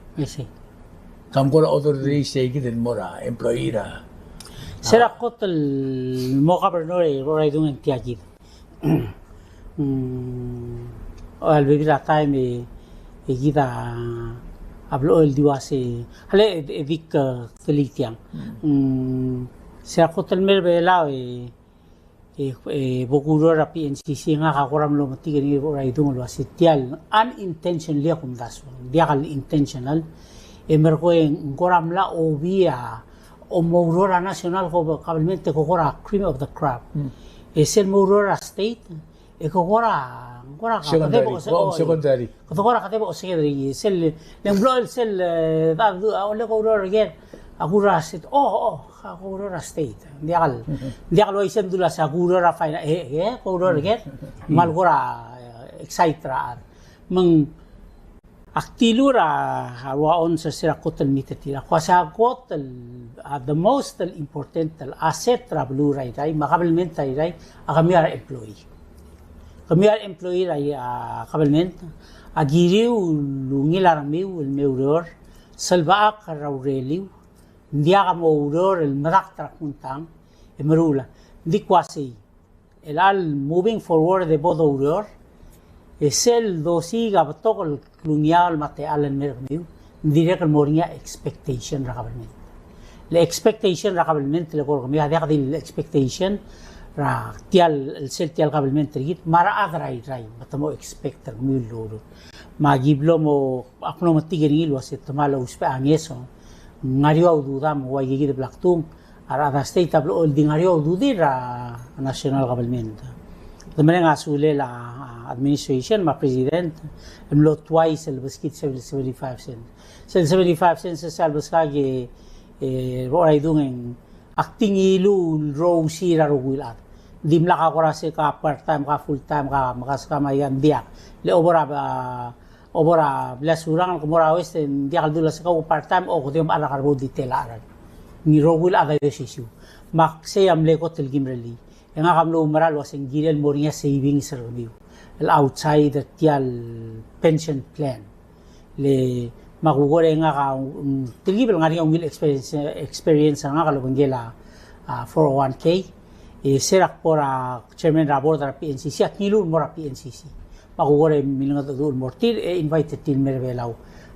Ka ng kora order er sei kid el mo er a employee er a. Sel kot el mo governor e Rechor a Idung e ng tia kid. Mm, a lebebil er a taem e, e kid a blechoel di uasei, ale e, e dik, e, kelii tiang. Mm, sel kot el mei er a Belau e, e, e bo kuureor er a P N C C, ngak a kora mlo metik er ngii er a Rechor a Idung el uasei tia el unintentionally a kumdasu, diak el intentional, e merekong e ng kora mla obii a, omoureor er a national gov-, government e ko kora cream of the crop. E sel moureor er a state, e ko kora, kora secondary, kede bo, oh, secondary. Kede kora kede bo secondary. Sel, le ng blechoel sel, e, da, du, a, ole ko oureor er ker, a kuureor er a state, oh, oh, a kuureor er a state. Diak el, diak el uaisei me ng dula se a kuureor er a fina-, e, e, ko oureor er ker, me ng kora, e, excite er a chad. Me ng Ak dilu er a, a ua ons er sel kot el mei er tir, a kuk se a kot el, a, the most el important el asset er a beluu er a Irrai, me a kabelment er a Irrai, a kemiu a re employee. Kemiu a re employee er a, a, kabelment, a kiriu el ungil a rengmiu el me oureor, selbechakl er a ureliu, ng diak a mo oureor el medakt er a kngtang, e meruul a, ng di kuk uasei. El chelecha el moving forward e bo doureor, e sel dosiik a betok el klungiaol me a techall el mer kemiu, ng dirrek el mo er ngii a expectation er a government. Le expectation er a government, le ko er kemiu a diak di le expectation er a tia el, sel tia el government er kid, me a rechad er a Irrai, me te mo expect er kemiu el loureor. Me aki blo mo, ak mlo metik er ngii el uase te mla ousbech a ngeso, ng ngar er eou a ududir me ng ua ikakid el bla kdung, a rechad er a state a blo el di ngar er eou a ududir er a national government. De mereng a sulel a, a administration, me a president, el mlo twice el beskid seventy, seventy-five cents. Sel seventy-five cents, sel beskak e, e, bo er a idung e ng ak di ngiluu el rousii er a rokui el chad. Ng dimlak a kora se ka part time, ka full time, ka mekeskem, a ia, ng diak. Le obor a, obor a blil a Surangel, ke mo er a West, e ng diak el dula se ka part time, o kede omechar er a karbou di tela a cherrard. Ngii rokui el chad a osisiu. Me ak sei a mle kot el kim er elii. E ngak a mlo oumera el uase ng kirel el mo er ngii a savings er kemiu el outside er tia el pension plan. Le me a kuk ua e ngak a, mm, telkib el ngar er ngii a ungil experience, experience er ngak el obengkel a, a, four oh one K. E se er a kbo er a chairman er a board er a P N C C, ak ngiluu el mo er a P N C C. Me a kuk ua e milengedecheduch el mo er tir, e invite er tir el mei er a Belau.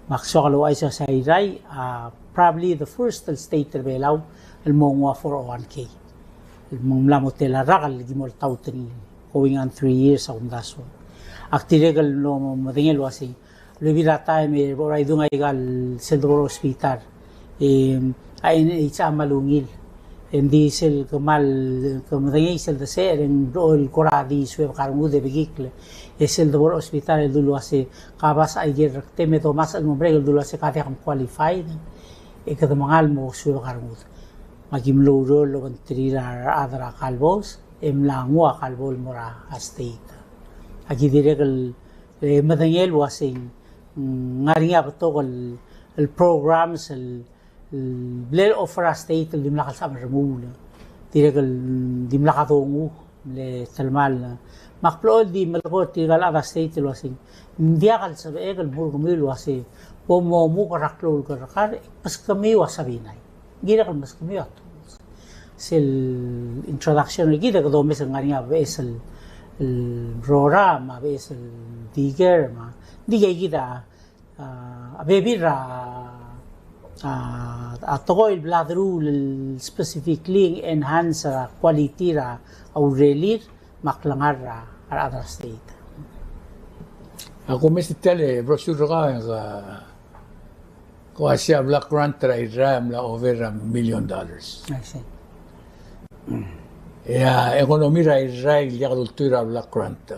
Me ak soak el ouchais el uase a Irrai a probably the first el state er a Belau el mo nguu a four oh one K. El me ng mla mo tela el rak el ki mo oltaut er ngii, going on three years a kumdasu. Ak dirrek el mlo medengei el uasei, a lebebil er a taem e bo er a idung aika el sel debo er a hospital, e a N H a kmal ungil. E ng di sel kmal, ke medengei sel desecher e ng blechoel el kora di suebek a rengud e bekikl. E sel debo er a hospital el dulu el uase ka basech aike el rektem e domasech el mo merek el dulu el uase ka diak mqualified, e kede mengal mo suebek a rengud. Me aki mlo oureor el obengterir a rechad er a kalbos, e mla nguu a kalbo el mo er a state. Aki dirrek el, e, medengei el uasei, mm, ng ngar er ngii a betok el, el programs el, el ble el offer a state el dimlak el sebecham el remuul. Dirrek el dimlak a dongu, le telemall. Me ak blechoel di melekoi er tirka el chad er a state el uasei, ng diak el sebechek el mo er kemiu el uasei bo mo omuk er a klou el kerrekar, e kbeskemiu a Sabinai. Ng kirek el meskemiu a tools. Sel introduction er kid e kede omes el ngar er ngii a beches el, el rora, me a beches el digger, me a, ng di aikakid a, a, a bebil er a, a, a tekoi el bla deruul el specifically enhance er a quality er a urerir me a klengar er a, a rechad er a state. Ak omes er tia el brochure er kau e ng, a, Ko uaisei a block grant er a Irrai a mla over a million dollars. I see. E a economy er a Irrai el diak lultuil er a block grant.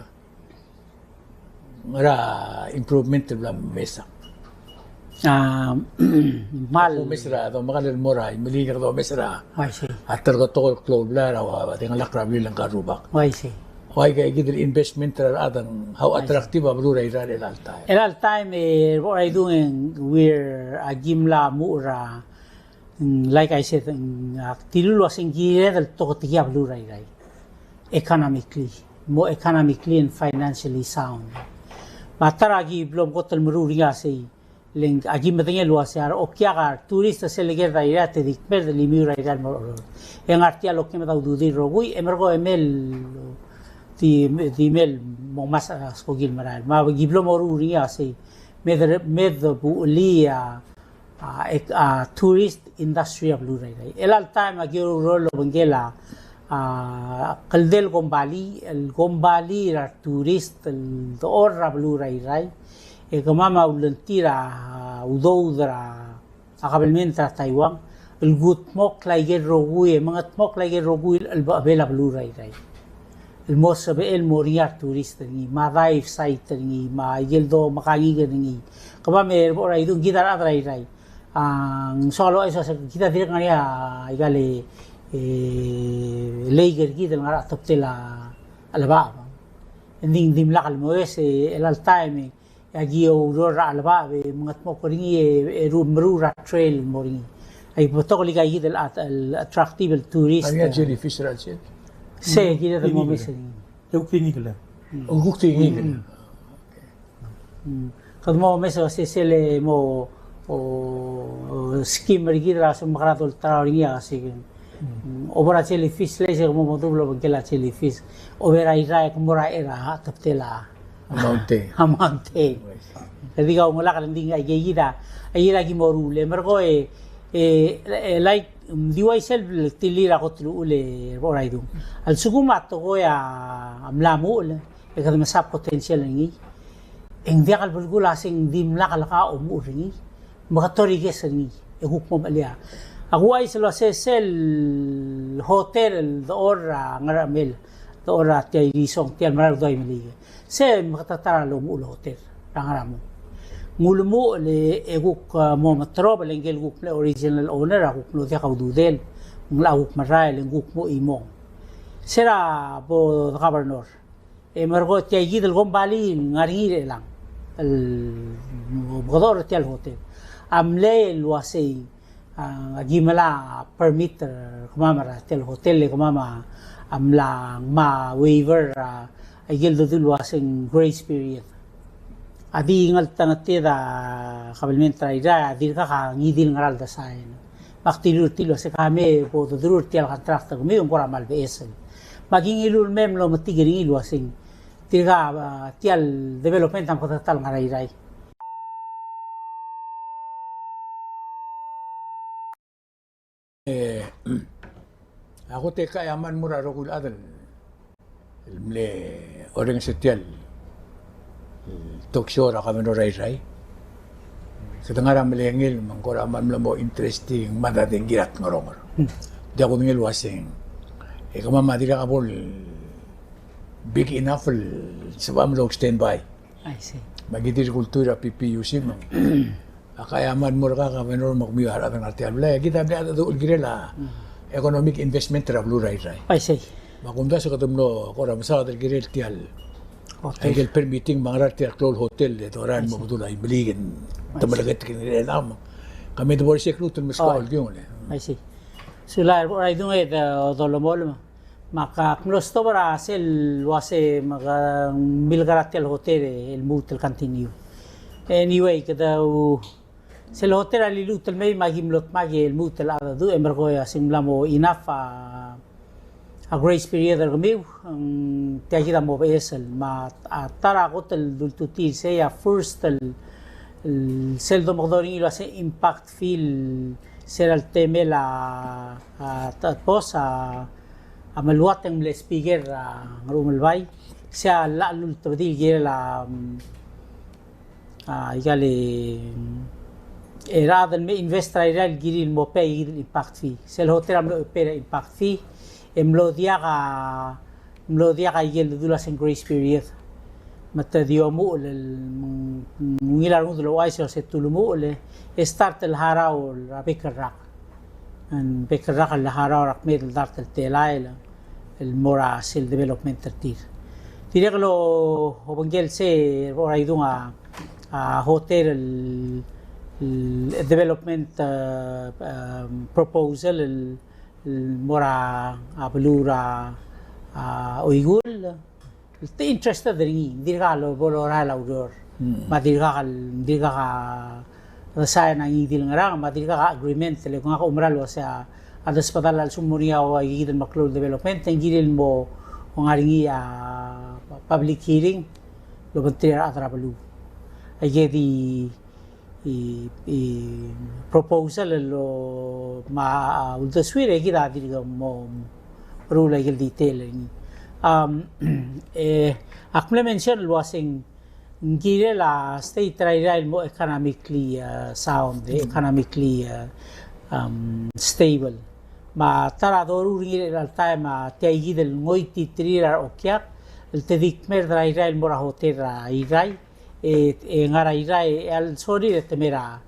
Ngera improvement el bla mesa? A, kmal. Domes er a, domekall el mo er a, Imeliik e domes er a, I see, a terketok el klou el blai er a, a, dengelakl er a blil el ngar er a rubak. I see. Ua ika kid el investment er a rechad, how attractive a beluu er a Irrai er chelecha el taem. Chelecha el taem, e, bo er a idung e ng, we're, a, ki mla muchel er a, mm, like I said, mm, a, tilulu a se ng kired el toketekii a beluu er a Irrai economically, mo economically and financially sound. Me a ta er a ki blo mkot el meruul er ngii a sei, le ng, a ki medengei el uasei a reokiak a tourist er sel ker er a Irrai a te di kmerd el imiu er a Irrai el mo er a Oreor. E ngar tia el okimed a ududir el rokui, e merekong e mei el di, di mei el mo ngmasech a skoki el merael. Me a ki blo moruul er ngii a sei, me de, me de buchelii a, a, ek-, a tourist industry er a beluu er a Irrai. Chelecha el taem a ki oureor el obengkel a, a, kldei el kombalii, el kombalii er a tourist el dechor er a beluu er a Irrai. E kemam a ulengiil er a udoud er a, a kabelment er a Taiwan el kudmokl aike el rokui, e mengetmokl aike el rokui el chelecha el beluu er a Irrai el mo sebechel el mo er ngii a retourist er ngii, me a dive site er ngii, me aike el domekangikel er ngii. Kemam e bo er a idung kid a rechad er a Irrai a ng soak el ouchais el uasei kid a dirrek el ngar er ngii a ika el, e, lake er kid el ngar er a chetebtel a chelebacheb. Ng di ng dimlak el moes, e, chelecha el taem e a ki oureor er a chelebacheb e mengetmokl er ngii e, e ru-, meruul er a trail el mo er ngii. Aki betok el ika kid el at-, el attractive el tourist. Ngar er ngii a jellyfish er a chelsel? Se, kid a mo mes er ngii. E kuk di ngikel. Mm. O, kuk di ngikel. Mm. Mm. Kede mo mes a se, sel mo, o, scheme er kid er a se mekerang e dolterau er ngii a se. Mm. Mm. Obo er a jellyfish le se ke mo modubech el obengkel a jellyfish. Obo er a Irrai e ke mo er a, er a chetebtel a mountain. A mountain. Kede di kau ngelak el ng di ngai kid a, kid a ki mo ruul e merekong e, E, e, like, mm, di uaisei el tilir a kot el uchul e Reboraidung. A lsekum a tekoi a mla muchel, e kede mesab potential er ngii. E ng diak el belkul a se ng dimlak el ka omuchel er ngii. Me ke torikes er ngii, e kuk mo mechelii. A kuuchais el uase sel hotel el dechor a Ngerchemel, dechor a tia Irisong, tia el mera el dua Imeliik. Se meketeket a lomuchel el hotel er a Ngerchelong. Ng ulemuchel e kuk, a, mo meterobel e ngike el kuk mle original owner a kuk mlo diak a ududel, ng locha kuk merael e ng kuk mo chimong. Se er a bo de governor. E merekong e tia kid el kombalii el ngar er ngii er chelechang el mekedechor er tia el hotel a mlei el uasei, a, aki melai a permit er kemam er tia el hotel e kemam a, a mla ngmai a waiver er a, a ikel dedu el uasei ng grace period. A di ngeltengeted a kabelment er a Irrai a dirkak a ngii di el ngera el design. Me ak dilu er tir el uasei ka me bo doderuul er tia el contract er kemiu e ng kora mal beches el. Me aki ngiluu el mei me lometik er ngii el uasei tirka, a, tia el development a meketeketang el ngar er a Irrai. E, a kot e ka e a mla mo er a rokui el chad el mle orrenges er tia el talk show er a governor er a Irrai. Kede ngar er a melengel me ng kora mla mo interesting me a dengki er a Ngerchelong. Hmm. Diak kudengei el uaseng. E kemam a dirkak bo el big enough el sebecham el standby. I see. Me aki di kultuil er a P P U C me ng. A ka e a mla mo er kau a governor me kemiu a rechad er a ngar er tia el blai, e kid a mle cheldecheduch el kirel a economic investment er a beluu er a Irrai. I see. Me a kumdasu e kede mlo kora mesaod el kirel tia el, hotel. Aike el permitting me a ngar er tia el klou el hotel e dorael el mo bedul a Imeliik e te meleketek er ngii er chelechang. Ka me debo er isei el lmuut el meskau el kiung e. I see. Sulang er a Reboraidung e de dolemolem. Me ak mlo stop er a sel uase me ke milkar er tia el hotel e lmuut el continue. Anyway, kede u-, sel hotel a liluut el mei me aki mlo dmak e lmuut el cheldecheduch e merekong e a se ng mla mo enough a, a grace period er kemiu, ng tia kid a mo beches el. Me a ta er a kot el dultutii sei a first el, el sel domekedong er ngii el uase impact fee el sel temel a, a, ta-, pos a, a meluat e ng mle speaker a Ngerchumelbai, se a llach el ultebedii el kirel a, mm, a, ikal e, mm, e rechad el me invest er a Irrai el kirir el mo pay a ikel impact fee. Sel hotel a mlo pay er a impact fee, e mlo diak a, mlo diak a ikel dedu el uase ng grace period. Me te di omuchel el, mm, ungil a rengud el ouchais el uase te ulemuchel e start el harau er a bek el rak. Ng bek el rak el harau er a kmeed el dart el telael el mo er a sel development er tir. Dirrek el obengkel sei er a Reboraidung a, a hotel el, el development, a, a, proposal el, el mo er a, a beluu er a, a Oikull. Te interested er ngii, ng dirkak el bo lorael a ureor. Mm. Me a dirkak el, dirkak a, a sign a ngii di el ngerang, me a dirkak a agreement, le ngak a oumera el uase a, a desbedall a lsekum ng mo er ngii a ua ikid el meklou el development, e ng kirir el mo ngar er ngii a public hearing, el obengterir a rechad er a beluu. Aike di i, i proposal el lo me a, a, uldesuir e kid a dirk mo meruul a ikel detail er ngii. Am, e, ak mle mention el uaseng ng kirel a state er a Irrai el mo economically, a, sound, e, economically, a, am, stable. Me a ta er a doruul er ngii er chelecha el taem a tia ikid el ngoititerir a reokiak el te di kmerd er a Irrai el mo er a hotel er a Irrai, e, e ngar er a Irrai, e a lsorir e te mei er a,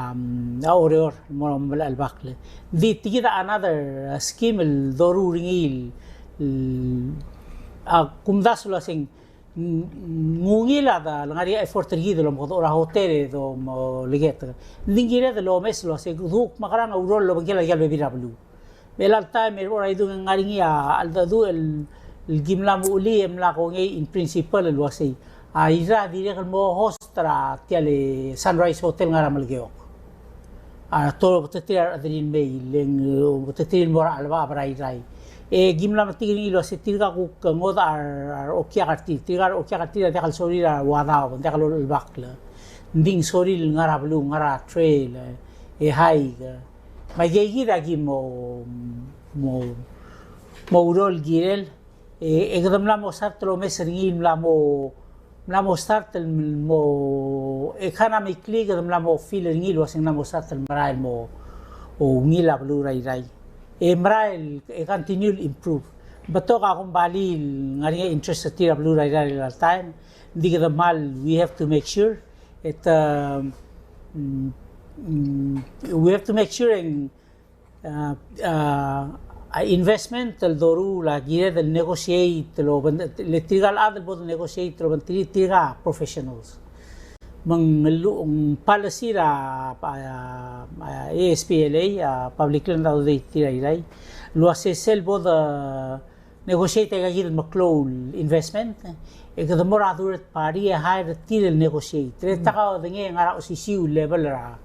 am, a Oreor el mo melai el bakl. Ng di tia kid a another, a, scheme el doruul er ngii el, el, a, kumdasu el uaseng, ng, ng ungil a de, le ngar er ngii a effort er kid el omekedechor a hotel e domelekoi. Ng di ng kired el omes el uaseng, kuk mekerang a ureor el obengkel a ikal bebil er a beluu. Me chelecha el taem er a Reboraidung e ng ngar er ngii a cheldecheduch el, el ki mla muchel e mla kongei in principle el uasei a Irrai a dirrek el mo host er a tia el Sunrise Hotel ngar er a Melekeok. A, te beteterir a rechederir el mei, le ng, e, beteterir el mo er a chelebacheb er a Irrai. E ki mla metik er ngii el uasei tirka kuk ngodech a re, a reokiak er tir, tirka reokiak er tir a diak el sorir a ua daob, ng diak el olechebakl. Ng di ng sorir el ngar er a beluu, ngar er a trail, e, e hike, e. Me aikeikid a ki mo, mo, mo ureor el kirel, e, e kede mla mo start el omes er ngii el mla mo, mla mo start el mo, economically kede mla mo feel er ngii el uaseng ng mla mo start el merael el mo, o, ungil a beluu er a Irrai. E merael, e continue el improve. Betok a kombalii el ngar er ngii a interest er tir a beluu er a Irrai er a taem, ng di kede kmal, we have to make sure, e te, mm, mm, we have to make sure e ng, a, a, a investment el doruul a kired el negotiate el obengterir, le tirka el chad el bo de negotiate el obengterir, tirka professionals. Me ng, ng policy er a, a, a S P L A, a Public Land Authority er a Irrai, el uase sel bo de negotiate aikakid el meklou el investment, e kede mo er a third party e hire er tir el negotiate. Le te kau de ngii e ngar er a osisiu el level er a,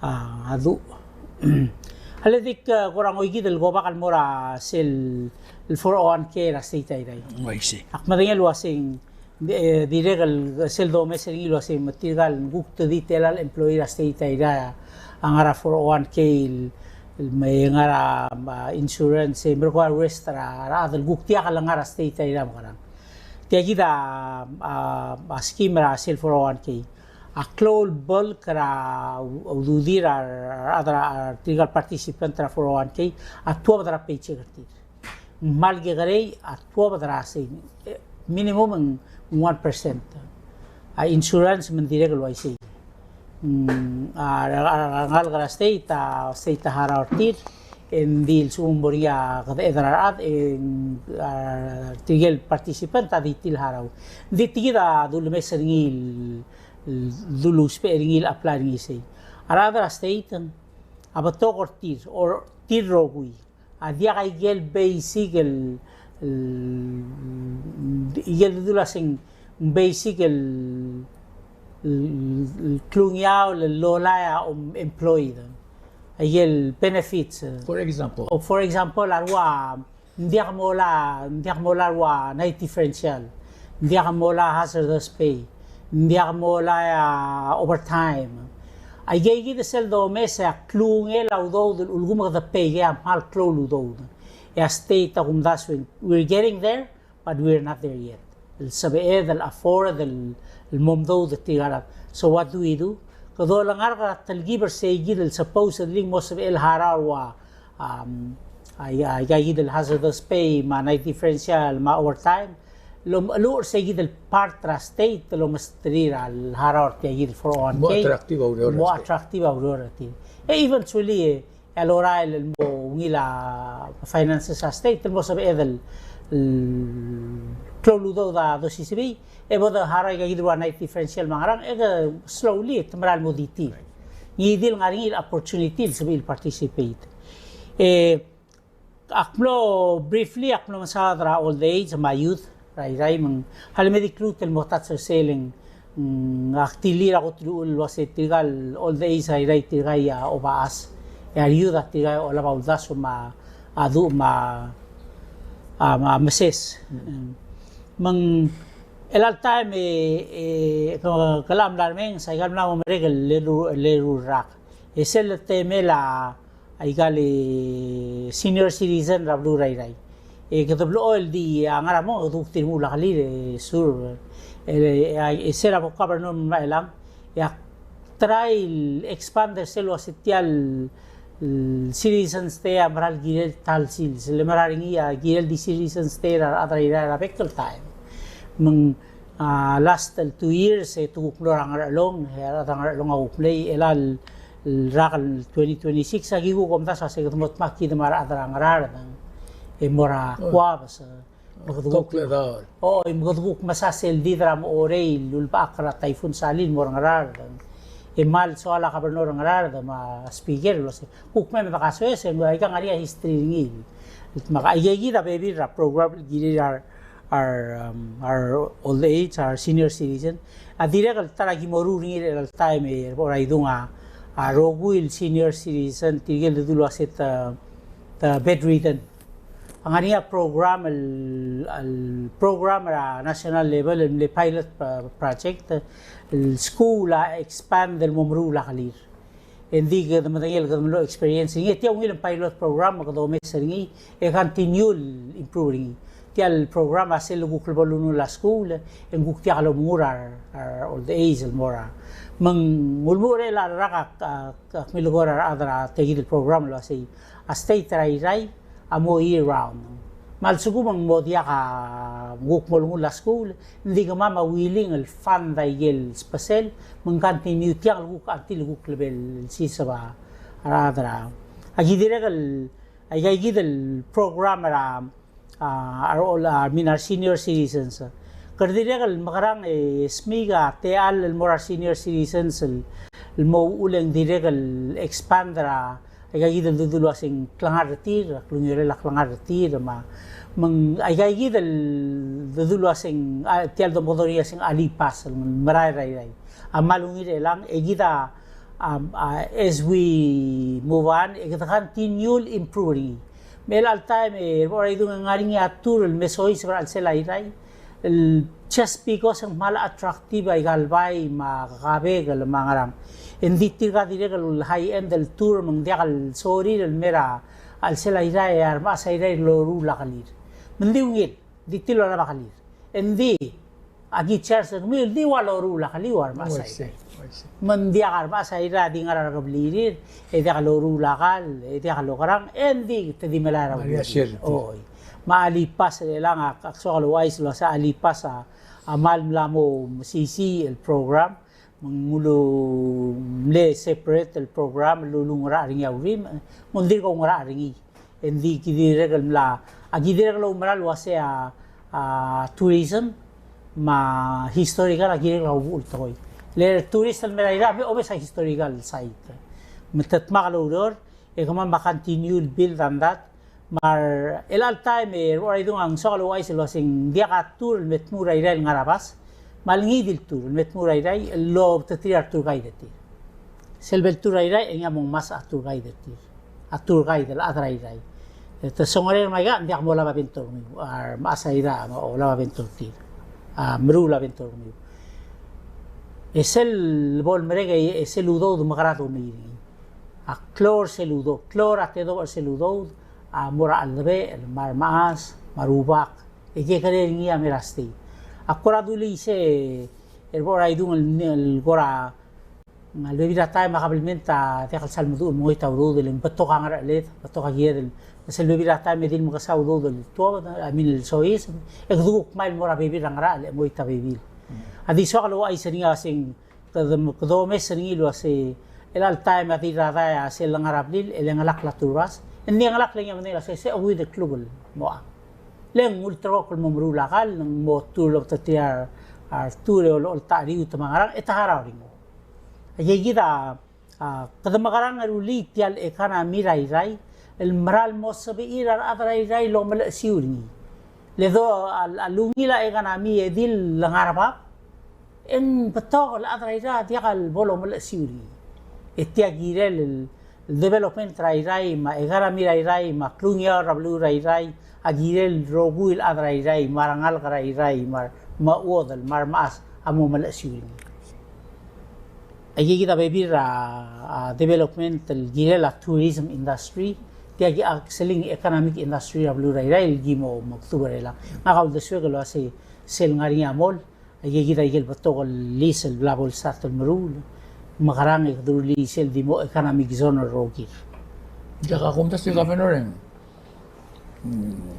a, a du. A le dik, e, kora ngoikid el go back el mo er a sel, el four oh one K er a state er a Irrai. Uaisei. Ak medengei el uaseng, e, dirrek el sel domes er ngii el uaseng me tirka el kuk tedit el employee er a state er a Irrai a ngar er a four oh one K el, el me ngar er a, a, insurance, e merekong a rest er a, er a rechad el kuk diak el ngar er a state er a Irrai a mekerang. Tia kid a, a, a scheme er a sel four oh one K. A klou el bulk er a u-, ududir a rechad er a, a tirka el participant er a four oh one K a tuobed er a paycheck er tir. Ng kmal kekerei a tuobed er a sei, e, minimum ng one percent. A insurance me ng dirrek el uaisei. Mm, a, a, a rengalek er a state, a state a harau er tir, e ng di lsekum ng mo er ngii a kedeched er a rechad, e ng, a, tirke el participant a di tir el harau. Ng di tia kid a dulemes er ngii el, el duluusbech er ngii el apply er ngii sei. A rechad er a state, a betok er tir, or tir el rokui. A diak a ikel basic el, el, ikel dul a seng basic el, el, el klungiaol el lolai a om employed. A ikel benefits. For example. O, for example, a rua, ng diak molai, ng diak molai a rua night differential. Ng diak molai a hazardous pay. Ng diak molai a overtime. Aikeikid a sel domes e a klungel a udoud el ulekum kede pay a kmal klou el udoud. E a state a kumdasu el, we're getting there, but we're not there yet. El sebeched el afford el, el mo mdoud er tirka el chad. So what do we do? Kede olengar er a telkib er seikid el supposedly ng mo sebechel harau a, um, a, a, aikeikid el hazardous pay, me a night differential, me a overtime. El omecheluch er seikid el part er a state el omesterir a harau er tiakid el four oh one K. Mo attractive a ureor er a state. Mo attractive a ureor er tir. E eventually, e, a lorael el mo ungil a finances er a state el mo sebeched el, el klou el udoud a dosisebii, e bo de harau aikeikid el ua night differential me a ngerang, e ke slowly te merael el mo di tir. Ngii di el ngar er ngii el opportunity el sebechir el participate. E, ak mlo briefly, ak mlo mesaod er a old age me a youth er a Irrai me ng, a le me di kuk el mo touch er sel, mm, ak dilu er a kot el uase tirka el old age er a Irrai tirka a obechas. E a re youth a tirka a olab a uldasu me a, a du me a, a, me a meses. Mm. Me ng, el all time e, e, ke, ke mla mla remenges, aika el mla mo merek el eru, el eru el rak. E sel temel a, aika el senior citizen er a beluu er a Irrai. E kede blechoel el di a ngar er a mong e kede kuk di remuul a kelir, e, sur. E, e, e se er a bo governor me ng mla chelechang, e ak try el expand er sel uase tia el, el citizens day a mera el kirel ta el sils. Le mera er ngii a kirel di citizens day er a rechad er a Irrai er a bek el taem. Me ng A, last el two years, e te kuk mlo er a Ngerchelong, e a rechad er a Ngerchelong a kuk mlei, e a el, el rak el twenty twenty-six, a ki kuk omdasu a se kede mo dmak kid me a rechad er a Ngaraard, e mo er a Kuabes, me kede kuk, o, e me kede kuk mesa sel did er a mo orei, el ulebechakl er a Typhoon Sally el mo er a Ngaraard, e kmal soal a governor er a Ngaraard, me a speaker, el uase, kuk mei me de kasoes, e ng aika ngar er ngii a history er ngii. Me aika kid a bebil er a program el kirir a re, a re, um, a re old age, a re senior citizen. A dirrek el ta er a ki moruul er ngii er a taem e, er a idung a, a rokui el senior citizen, tirke el dul uase te, te bedridden. A ngar er ngii a program el, el program er a national level, el mle pilot pro-, project, el skuul a expand el mo meruul a kelir. E ng di kede medengei el kede mlo experience er ngii, e tia ungil el pilot program me kede omes er ngii, e continue el improve er ngii. Tia el program a sel kuk lebo lulungel a skuul, e ng kuk diak lomengur a re, a re old age el mo er a. Me ng ulemuchel er a rak a, a, a milekoi er a rechad er a tia kid el program el uasei, a state er a Irrai, a mo year round. Me a lsekum ng mo diak a kuk mo lulungel a skuul, ng di kemam a willing el fund a ikel spesel, me ng continue tiang el kuk until kuk lebo el siseb a rechad er a. Aki dirrek el, aika kid el program er a, a, a re, a, I mean, a re senior citizens. Kede dirrek el mekerang e smiik a techall el mo er a re senior citizens el, el mo uchul e ng dirrek el expand er a, aika kid el dedu el uaseng klengar er tir, a klungiolel a klengar er tir, me a, me ng aika kid el dedu el uaseng, a, tia el domekedong er ngii a seng Alipas, el merael er a Irrai. A kmal ungil er chelechang, e kid a, a, a, as we move on, e kede continue el improve er ngii. Me chelecha el taem, e, er a bo er a idung e ng ngar er ngii a tour el me soiseb er a chelsel a Irrai, el just because e ng kmal attractive aika el bai me a kekabek el me a ngerang. E ng di tirka dirrek el high end el tour me ng diak el sorir el mei er a chelsel a Irrai, a remechas a Irrai el loruul a kelir. Me ng di ungil, di tir el olab a kelir. E ng di, aki charge er kemiu el di ua loruul a keliu a remechas a Irrai. Me ng diak a remechas a Irrai a di ngar er a rekeblirir, e diak loruul a kall, e diak lokerang, e ng di te di melai er a urerir. Oi. Me a Alipas er chelechang a, ak soak el ouchais el uasei a Alipas a, a kmal mla mo mesisiich el program, me ng ulu mle separate el program el ulungerachel er ngii a urim, me ng dirk oungerachel er ngii. E ng di ki dirrek el mla, a ki dirrek el oumera el uasei a, a, tourism me a historical a ki dirrek el obuchel tekoi. Le tourist el mei er a Irrai a me omes a historical site. Me te dmak el oureor, e kemam a continue el build on that. Me a re, chelecha el taem e er a bo er a idung a ng soak el ouchais el uaseng diak a tour el me tmuu er a Irrai el ngar er a bas. Me a le ngii di el tour el me tmuu er a Irrai el lobengterir a re tour guide er tir. Sel bo el tour er a Irrai, e ngii a mo ngmasech a tour guide er tir. A tour guide el chad er a Irrai. E te songerenger me aika, ng diak mo olab a bento er kemiu, a remechas a Irrai a mo olab a bento er tir. A meruul a bento er kemiu. E sel bo lemerek e, e sel udoud me kede omeir ngii. A klou er sel udoud, klou er a tedobech er sel udoud, a mo er a cheldebechel, me a remechas, me a rubak. E kekerei er ngii a mei er a state. A kora dulii se, er a bo er a idung el, el kora, a lebebil er a taem a kabelment a diak el sal meduch el mengoit a udoud el ng betok a ngerecheled, betok a kired el, sel lebebil er a taem e di le mekesai a udoud el tuobed, I mean, el soiseb, e kede kuk mei el mo er a bebil er a ngerachel e mengoit a bebil. A di soak el ouchais er ngii a seng, kede, kede omes er ngii el uasei, chelecha el taem a di er a dai a sel lengar er a blil, e le ngelakl a tour bus, e ng di ngelakl e ngii a medengei el uasei, se a uid el kluk el mo. Le ng ulterekokl el mo meruul a kall, ng mo tour el obengterir a, a tour e olecholt a cheriut me a ngerang, e te harau er ngii. Aika kid a, a, kede mekerang e rullii tia el economy er a Irrai, el mera el mo sebechir a rechad er a Irrai el omelechesiu er ngii. Le do a, a lungil a economy e di el ngar er a bab, e ng betok el chad er a Irrai a diak el bo lomelechesiu er ngii. E tia kirel el, el development er a Irrai, me a economy er a Irrai, me a klungiaol er a beluu er a Irrai, a kirel el rokui el chad er a Irrai, me a rengalek er a Irrai, me a, me a chuodel, me a remechas a mo melechesiu er ngii. Aika kid a bebil er a, a, development el kirel a tourism industry, tia ki a selling economic industry er a beluu er a Irrai, el ki mo, mo ktuber er chelechang. Ngak a uldesuek el uasei sel ngar er ngii a mall, aika kid a ikel betok el lease el bla bo el start el meruul, mekerang e kede rullii sel di mo economic zone el rokir. Diak a kumdasu e governor e ng, mm,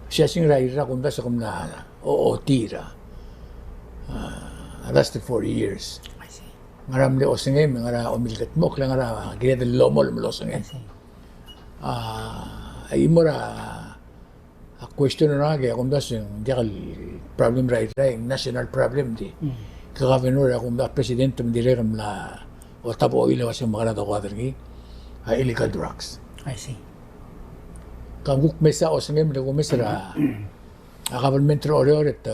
siasing er a Irrai a kumdasu e ke mla o, ochotii er a, a, last four years. I see. Ngera mle osengem, ngera omilkedmokl, ngera kired el lomolem el osengem. I see. A, e mo er a A question er ngak e a kumdasu e ng diak el problem er a Irrai, national problem di. Mm. Ke governor e a kumdasu president me ng dirrek el mla otab oil e uasei ng mekera dokoad er ngii a illegal drugs. I see. Ke kuk mesa osengem le kumes er a, a government er a Oreor e te,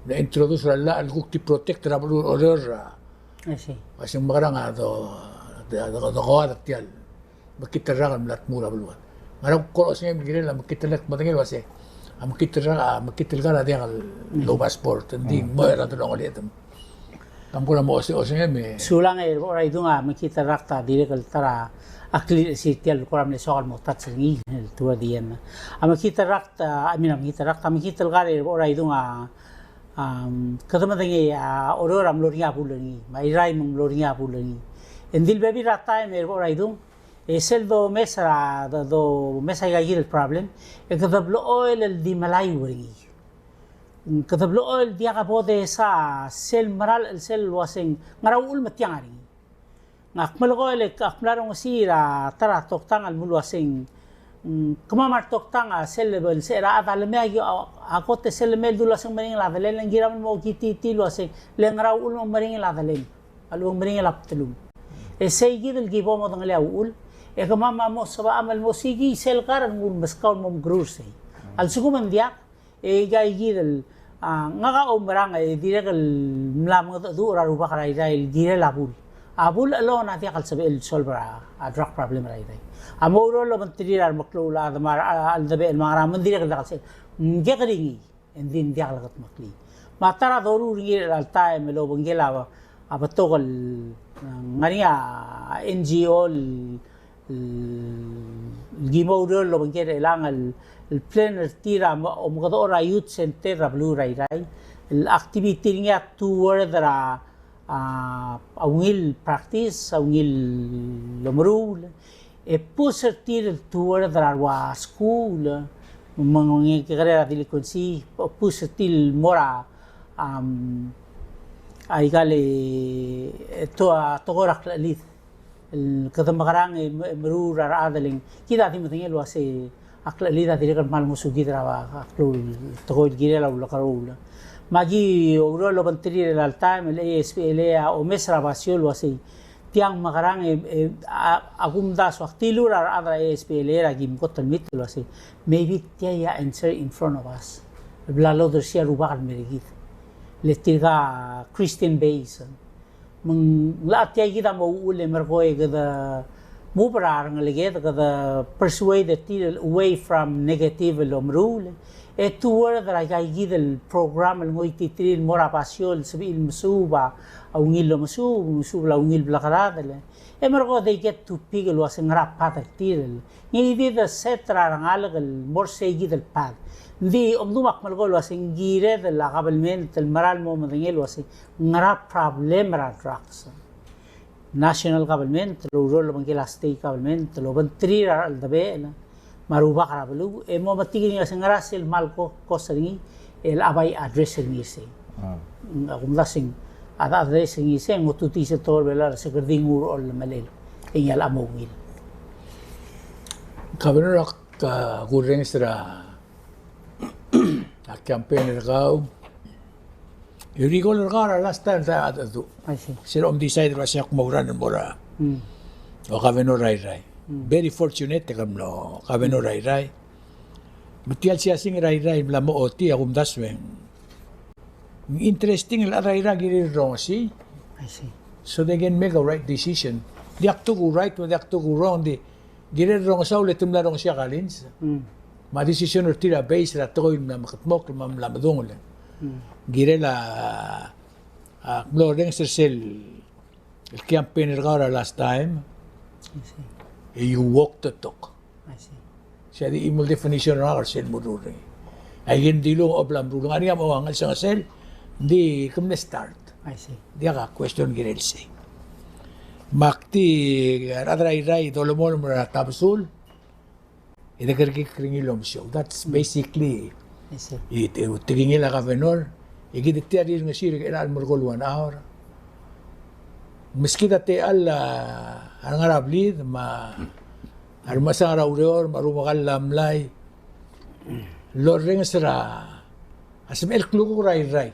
e introduce er a llach el kuk di protect er a beluu er a Oreor er a. I see. Uasei ng mekerang a do, do, do, dokoad er tia el mekngit el rak el mla tmuu er a beluad. Ngera kuk kora osengem el kirel a mekngit el rak, medengei el uasei a mekngit el rak, a mekngit el kar a diak el, mm, loba sport, ng di, mm, mo er a delongeled. Kam kora mo ose-, osengem e. Sulang e, er a bo er a idung a mekngit el rakt a dirrek el ta er a clear er tia el kora mle soak el mo touch er ngii el toward the end. A mekngit el rakt, a, I mean, a mekngit el rakt, a mekngit el kar er a bo er a idung a, am, kede medengei a Oreor a mlo er ngii a bul er ngii, me a Irrai me ng mlo er ngii a bul er ngii. E ng di le bebil er a taem er a bo er a idung, e sel domes er a, do, domes aika kid el problem, e kede blechoel el di melai er ngii. Kede blechoel el diak bo desa sel meral el sel uaseng ngera uchul me tiang a er ngii. Ngak a melekoi el ak mla rongesii er a ta er a toktang el mle uaseng, mm, kemam a retoktang a sel level se er a chad a lemei a ki-, a, a kot e sel lemei el dul uaseng meringel a delel, ng kiram el mo kititii el uaseng le ngera uchul me ng meringel a delel. A lebo ng meringel a bdelum. E sei kid el ki bo modengelii a uchul, e kemam a mo sebecham el mo sikii sel kar el nguu el meskau el mo mekerur sei. A lsekum ng diak, e aika kid el, a, ngak a oumerang e dirrek el mla mengedecheduch er a rubak er a Irrai el kirel a bul. A bul alone a diak el sebechel el solve er a, a drug problem er a Irrai. A mo oureor el obengterir a remeklou el chad me a, a, cheldebechel me a ngera me ng dirrek el diak el sebechel. Ng kekerei ngii. E ng di ng diak lekedmeklii. Me a ta er a doruul er ngii er chelecha el taem el obengkel a, a betok el, a, ngar er ngii a N G O el, el, el ki mo oureor el obengkel er chelechang el, el plan er tir a mo, omekedechor a youth center er a beluu er a Irrai. El activity er ngii a toward er a, a, a ungil practice, a ungil omeruul, e push er tir el toward er a rua skuul, me ng kekerei a delinquency, push er tir el mo er a, am, aika el, e, to-, a, tekoi er a klechelid. El kede mekerang e me-, meruul er a rechad el ng, kid a di medengei el uase a klechelid a dirrek el kmal ngosukid er a, a klou el tekoi el kirel a ulekeroul. Me aki oureor el obengterir er chelecha el taem el A S P L A a omes er a basio el uasei tiang mekerang e, e, a, a kumdasu a ktilu er a rechad er a A S P L A er a kim kot el mit el uasei maybe tia a answer in front of us. Bla lodersii a rubak el mer kid. Le tirka Christian base. Me ng locha tia kid a mo uchul e merekong e kede move er a rengeleked, kede persuade er tir el away from negative el omeruul, e toward er aika kid el program el ngoititerir el mo er a basio el sebechir el mesuub a ungil el omesuub, mesuub a ungil el blekeradel. E merekong e they get to pick el uase ngera path er tir el Ngii di de set er a rengalek el mo er sei kid el path. Ng di omdu me ak melekoi el uasei ng kired el a government el mera el mo medengei el uasei ngera problem er a drugs. National government, el oureor el obengkel a state government, el obengterir a recheldebechel me a rubak er a beluu, e mo metik er ngii el uasei ngera sel kmal ko-, cause er ngii, el a bai address er ngii sei. Mm. A kumdasu e ng a address er ngii sei, ng otutii sel tekoi er a Belau el se kede di nguu er a olemelel. E ngii a locha mo ungil. Governor, ak, a, kurrenges er a, a campaign er kau. E recall er kau er a last time ta, ta, ta. I see. Sel om decide er a se ak mo run el mo er a, mm, o governor er a Irrai. Mm. Very fortunate e ke mlo governor er a Irrai. Me tia el siasing er a Irrai el mla mo ochotii, a kumdasu e ng interesting el chad er a Irrai a kirel el rongesii. I see. So they can make a right decision. Diak tuku right, me diak tuku wrong, di kirel el rongesau le te mla rongesii a Collins. Mm. Me a decision er tir a base er a tekoi el mla mekedmokl, me a mla medungel. Mm. Kirel a, a, mlo orrenges er sel el campaign er kau er a last time. I see. E you walk the talk. I see. Sei a di chimo el definition er ngak er sel meruul er ngii. Aike el dilu ng obla meruul, ngar er ngii a mo ngelsengesel, ng di ke mle start. I see. Diak a question, kirel sei. Me ak di a rechad er a Irrai a dolemolem er a tabesul, e de kerekikl er ngii el omesiou. That's, mm, basically, I see, it, it, tekingel a governor, e kid tia a rirengesii er a merekong el one hour. Meskid a techall a, a rengar er a blid, me a remechesang er a ureor, me a rumekall a mlai, el orrenges er a, a sebechel klukuk er a Irrai.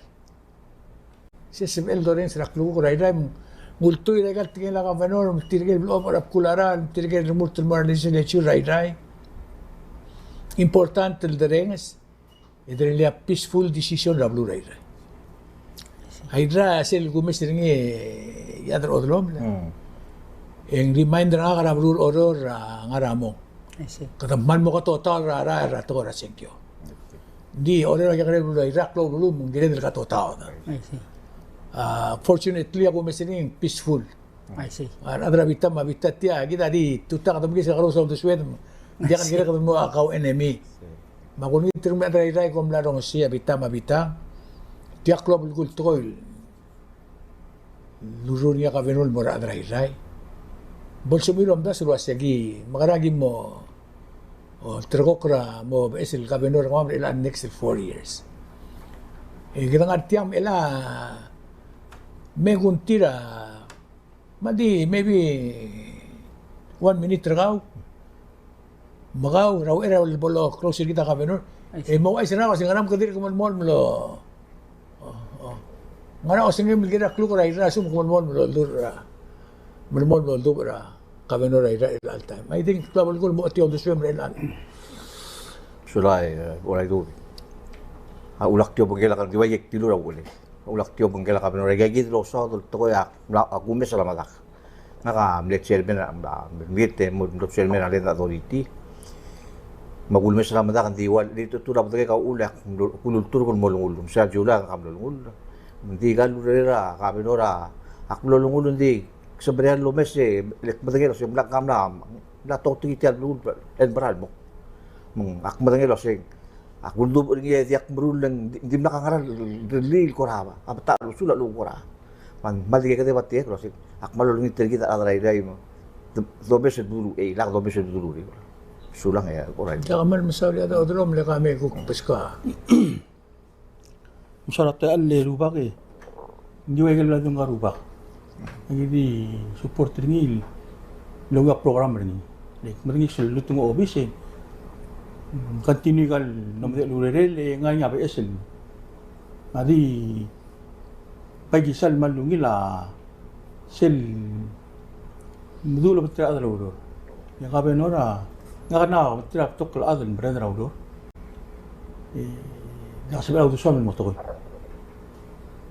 Se sebechel el dorrenges er a klukuk er a Irrai, me ng ultuil er aika el tekingel a governor, me tirke el blechob er a bkul a ralm, me tirke el remurt el mo er a legislature er a Irrai. Important el dorrenges, e dorrenges a peaceful decision er a beluu er a Irrai. A Irrai a sel kumes er ngii e a chad er a odelomel. Mm. E ng reminder er ngak er a beluu er a Oreor er a ngar er a mong. I see. Kede kmal mo katotaod er a, er a, er a tekoi er a sengkio. Ng di Oreor a kekerei el beluu er a Irrai, klou el beluu, me ng kired el katotaod. I see. A, fortunately, a kumes er ngii a peaceful. I see. A rechad er a bita me a bita tia, kid a di tutang, kede mekis a kerous a uldesued, ng diak el kirek el mo a kau enemy. Me a kulengit er ngii me a rechad er a Irrai, kom mla rongesii a bita me a bita. Tia klou a belkul tekoi el lurruul er ngii a governor el mo er a rechad er a Irrai. Bo lsekum e omdasu el uasei ki, me a kora ki mo, o, ulterekokl er a mo beches el governor er kemam er chelecha el next four years. E kede ngar tiang me chelecha me kuk tir a, me a di maybe one minute er kau, me kau, er a uchei er a lebo lo close er kid a governor. I see. E mo ouchais er ngak el uasei ngera me ke dirk melemolem el, o, o. Ngera osengem el kirel a kluk er a Irrai a lsekum ke melemolem el oldubech er a, melemolem el oldubech er a governor er a Irrai er chelecha el taem. I think klou a belkul el mo ochotii a uldesuem er chelecha el. Sulang, e, Raidu. A ulak di obengkel a, di ua ikei ktilu er a uchelel. Ulak di obengkel a governor, e aika kid el osaod el tekoi a, a kumes er a medak. Ngak a mle chairman er a, mle, mle, mle chairman er a Land Authority. Me a kulemes er a medak, ng di ua, di tutur a bedengek a uchul e ak mlo, kululturk el mo olengull. Me sel July ngak a mlo olengull. Ng di aika el urerel a governor a, ak mlo olengull, ng di sebechel el omes e le kmedengei el uasei mla, mla, mla totekii tia el beluu el mera el mo. Me ng ak medengei el uasei ak uldubech er ngii e diak meruul e ng di, dimlak a ngera el rellii el kora, a bta el usul a lechub kora. Me ng kmal di kekedeb a tia el uasei ak kmal olengit er kid a rechad er a Irrai me domes el bedul, e lak domes el bedul er ngii. Sulang e, Raidu. Diak, kmal mesaul e a Odelom, le ka me kuk beskau. Mesaul a techall e rubak e. Ng di ua ikel bla dung a rubak. Aki di support er ngii el okiu a program er ngii. Le kmedengelii sel lmuut el obis e continue ikal mlo medechel urerel e ngar er ngii a beches el. A di bai kisal me a lungil a sel meduch el obengterir a rechad er a Ureor. E a governor a, ngak a mla obengterir a betok el chad el merreder er a Ureor. E, ng sebechel a uldesuam el mo tekoi.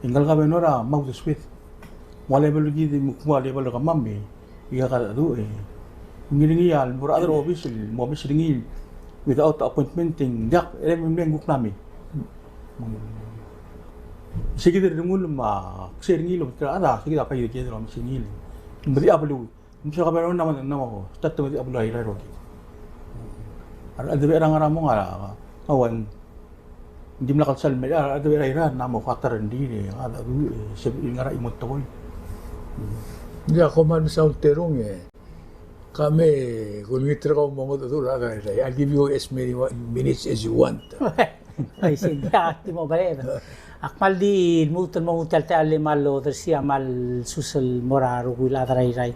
E ngka el governor a mla uldesued. Ng ua level er kid, me ng ua level er kemam e, e aika el cheldecheduch e. Ng ngii er ngii a lebo er a rechad er a obis el mo omes er ngii without appointment e ng diak, e le me ng kuk mla mei. Sei kid el rengul me a kse er ngii el obengterir a rechad, sei kid a bai kid el omes er ngii. Ng medechii a beluu. Ng mesa governor a mla mo, mla mo start el medechii a beluu er a Irrai er a okid. A rechad er a Belau a ngar er a mong a, a ua ng dimlak el sal mei, a rechad er a Irrai a mla mo faster er ngii, e, a, a, e, se, ngar er a chimo el tekoi. Ia, kom kmal mesaul Terung e. Ka me kulengit er kau el mo mengedecheduch er a rechad er a Irrai. I'll give you as many wa-, minutes as you want. Ai, sei, ng diak di mo bered. Ak kmal di lmuut el mo nguu tia el techall e kmal odersii a kmal sus el mo er a rokui el chad er a Irrai.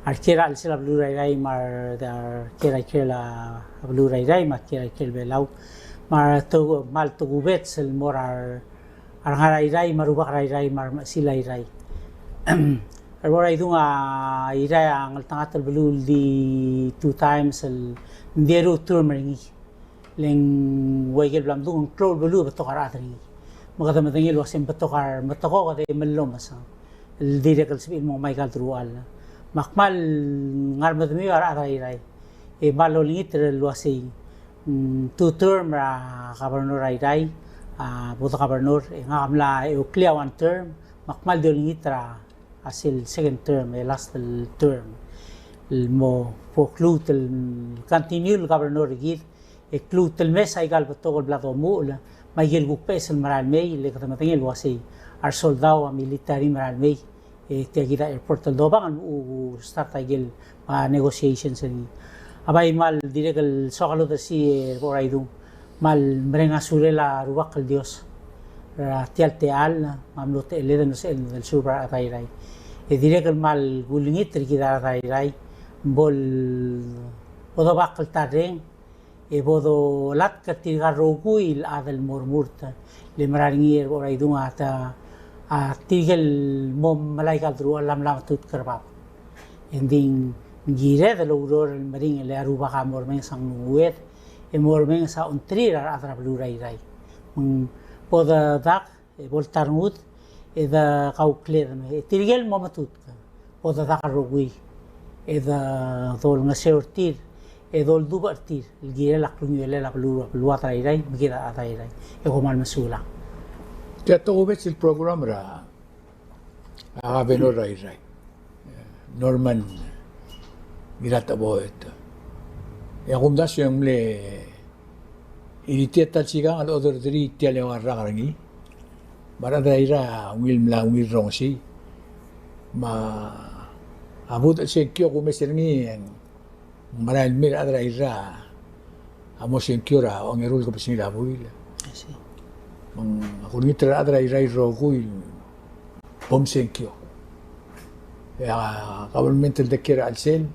A rekiei er a chelsel a beluu er a Irrai me a re-, a rekiei er a ikrel a beluu er a Irrai me a rekiei er a ikrel Belau. Me a re-, to-, kmal tokubets el mo er a re-, a rengar er a Irrai me a rubak er a Irrai me a remechesil a Irrai. A rebo er a idung a Irrai a ngeltengat el beluu el di two times el ng di eru term er ngii. Le ng ua ikel bla mdung, ng klou el beluu a betok a rechad er ngii. Me kede medengei el uasei ng betok a remetekoked e mellomes el dirrek el sebechir el mo ngmai aika el deruchall. Me ak kmal ngar medemiu a rechad er a Irrai. E kmal olengit el uasei, mm, two term er a governor er a Irrai, a, bo de governor, e ngak a mla eoklii a one term, me ak kmal di olengit er a a sel second term, e last term, el mo bo kluut el continue el governor er kid, e kluut el mes aika el betok el bla domuchel, me aike el kuk beches el merael mei, le kede medengei el uasei a resoldau a military merael mei, e tia kid a airport el dobang el mo start aike el a, negotiations er ngii. A bai kmal dirrek el soak el odersii e rebo er a idung. Kmal mereng a surel a Rubak el Dios er tia el techall, me a mlo techelled el sel, el suub er a rechad er a Irrai. E dirrek el kmal kulengit er kid a rechad er a Irrai, bo el, bo dobak el ta el reng, e bo dolatk er tirka el rokui el chad el mo remurt. Le mera er ngii e rebo er a idung a ta, a tirke el mo melai aika el deruchall a mla metutk er bab. E ng di ng kired el oureor el meringel e a Rubak a mo remenges a nglungued, e mo remenges a ongtir a rechad er a beluu er a Irrai. Me ng bo dedak, e bo el ta rengud, e de kaukled me, e tirke el mo metutk, bo dedak el rokui, e de dolengeseu er tir, e doldubech er tir el kirel a klungiolel a beluu, a beluad er a Irrai, me kid a rechad er a Irrai. E kom kmal mesulang. Tia tokubets el program er a a governor er a Irrai, Norman Ngiratecheboet. E a kumdasu e ng mle iritia ta el sikang el oderderii tia el eua el rak er ngii. Me a rechad er a Irrai a ungil mla ungil rongesii. Me a budech el sengkio a kumes er ngii e ng merael mei a rechad er a Irrai a mo sengkio er a ongeru el kebesengil a buil. I see. Me ng a kulengit er a rechad er a Irrai el rokui el bo msengkio. E a government el dekiei er a chelsel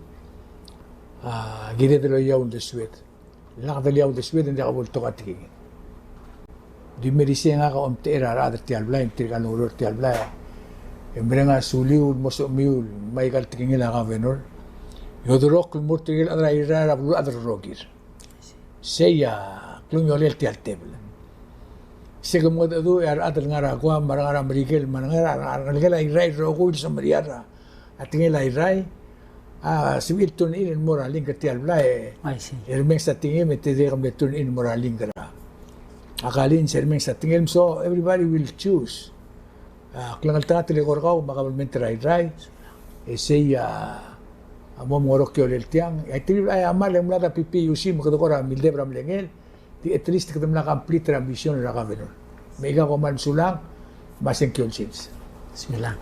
a kired el oia uldesued. Lak deliudesued e ng diak bo ltok a tekingel. Di merisei e ngak a omtechei er a rechad er tia el blai, tirka el oureor er tia el blai. E mereng a suliu el mo somiu el ngmai aika el tekingel a governor. E oderokl el mo er tirke el chad er a Irrai er a beluulechad el rokir. Sei a klungiolel tia el tebel. Se ke mengedecheduch e a rechad el ngar er a Guam, me a re ngar er a Merikel, me a re ngar er a rengelekel a Irrai el rokui el semeriar er a a tekingel a Irrai, a sebechir el tune in el mo er a link er tia el blai. I see. E remenges a tekingem e te dirrek el mle tune in el mo er a link er a, a Kalins, e remenges a tekingem, so everybody will choose. A klengeltengat el eko er kau me a government er a Irrai, e sei a, a mo mengerokiolel tiang. E a tirke el, a, a mal e ng mlad a PPUC me kede kora mildeb er a mlengel, di at least kede mla complete er a mission er a governor. Me aika kom kmal mesulang, me a sengkio el sils. Sulang.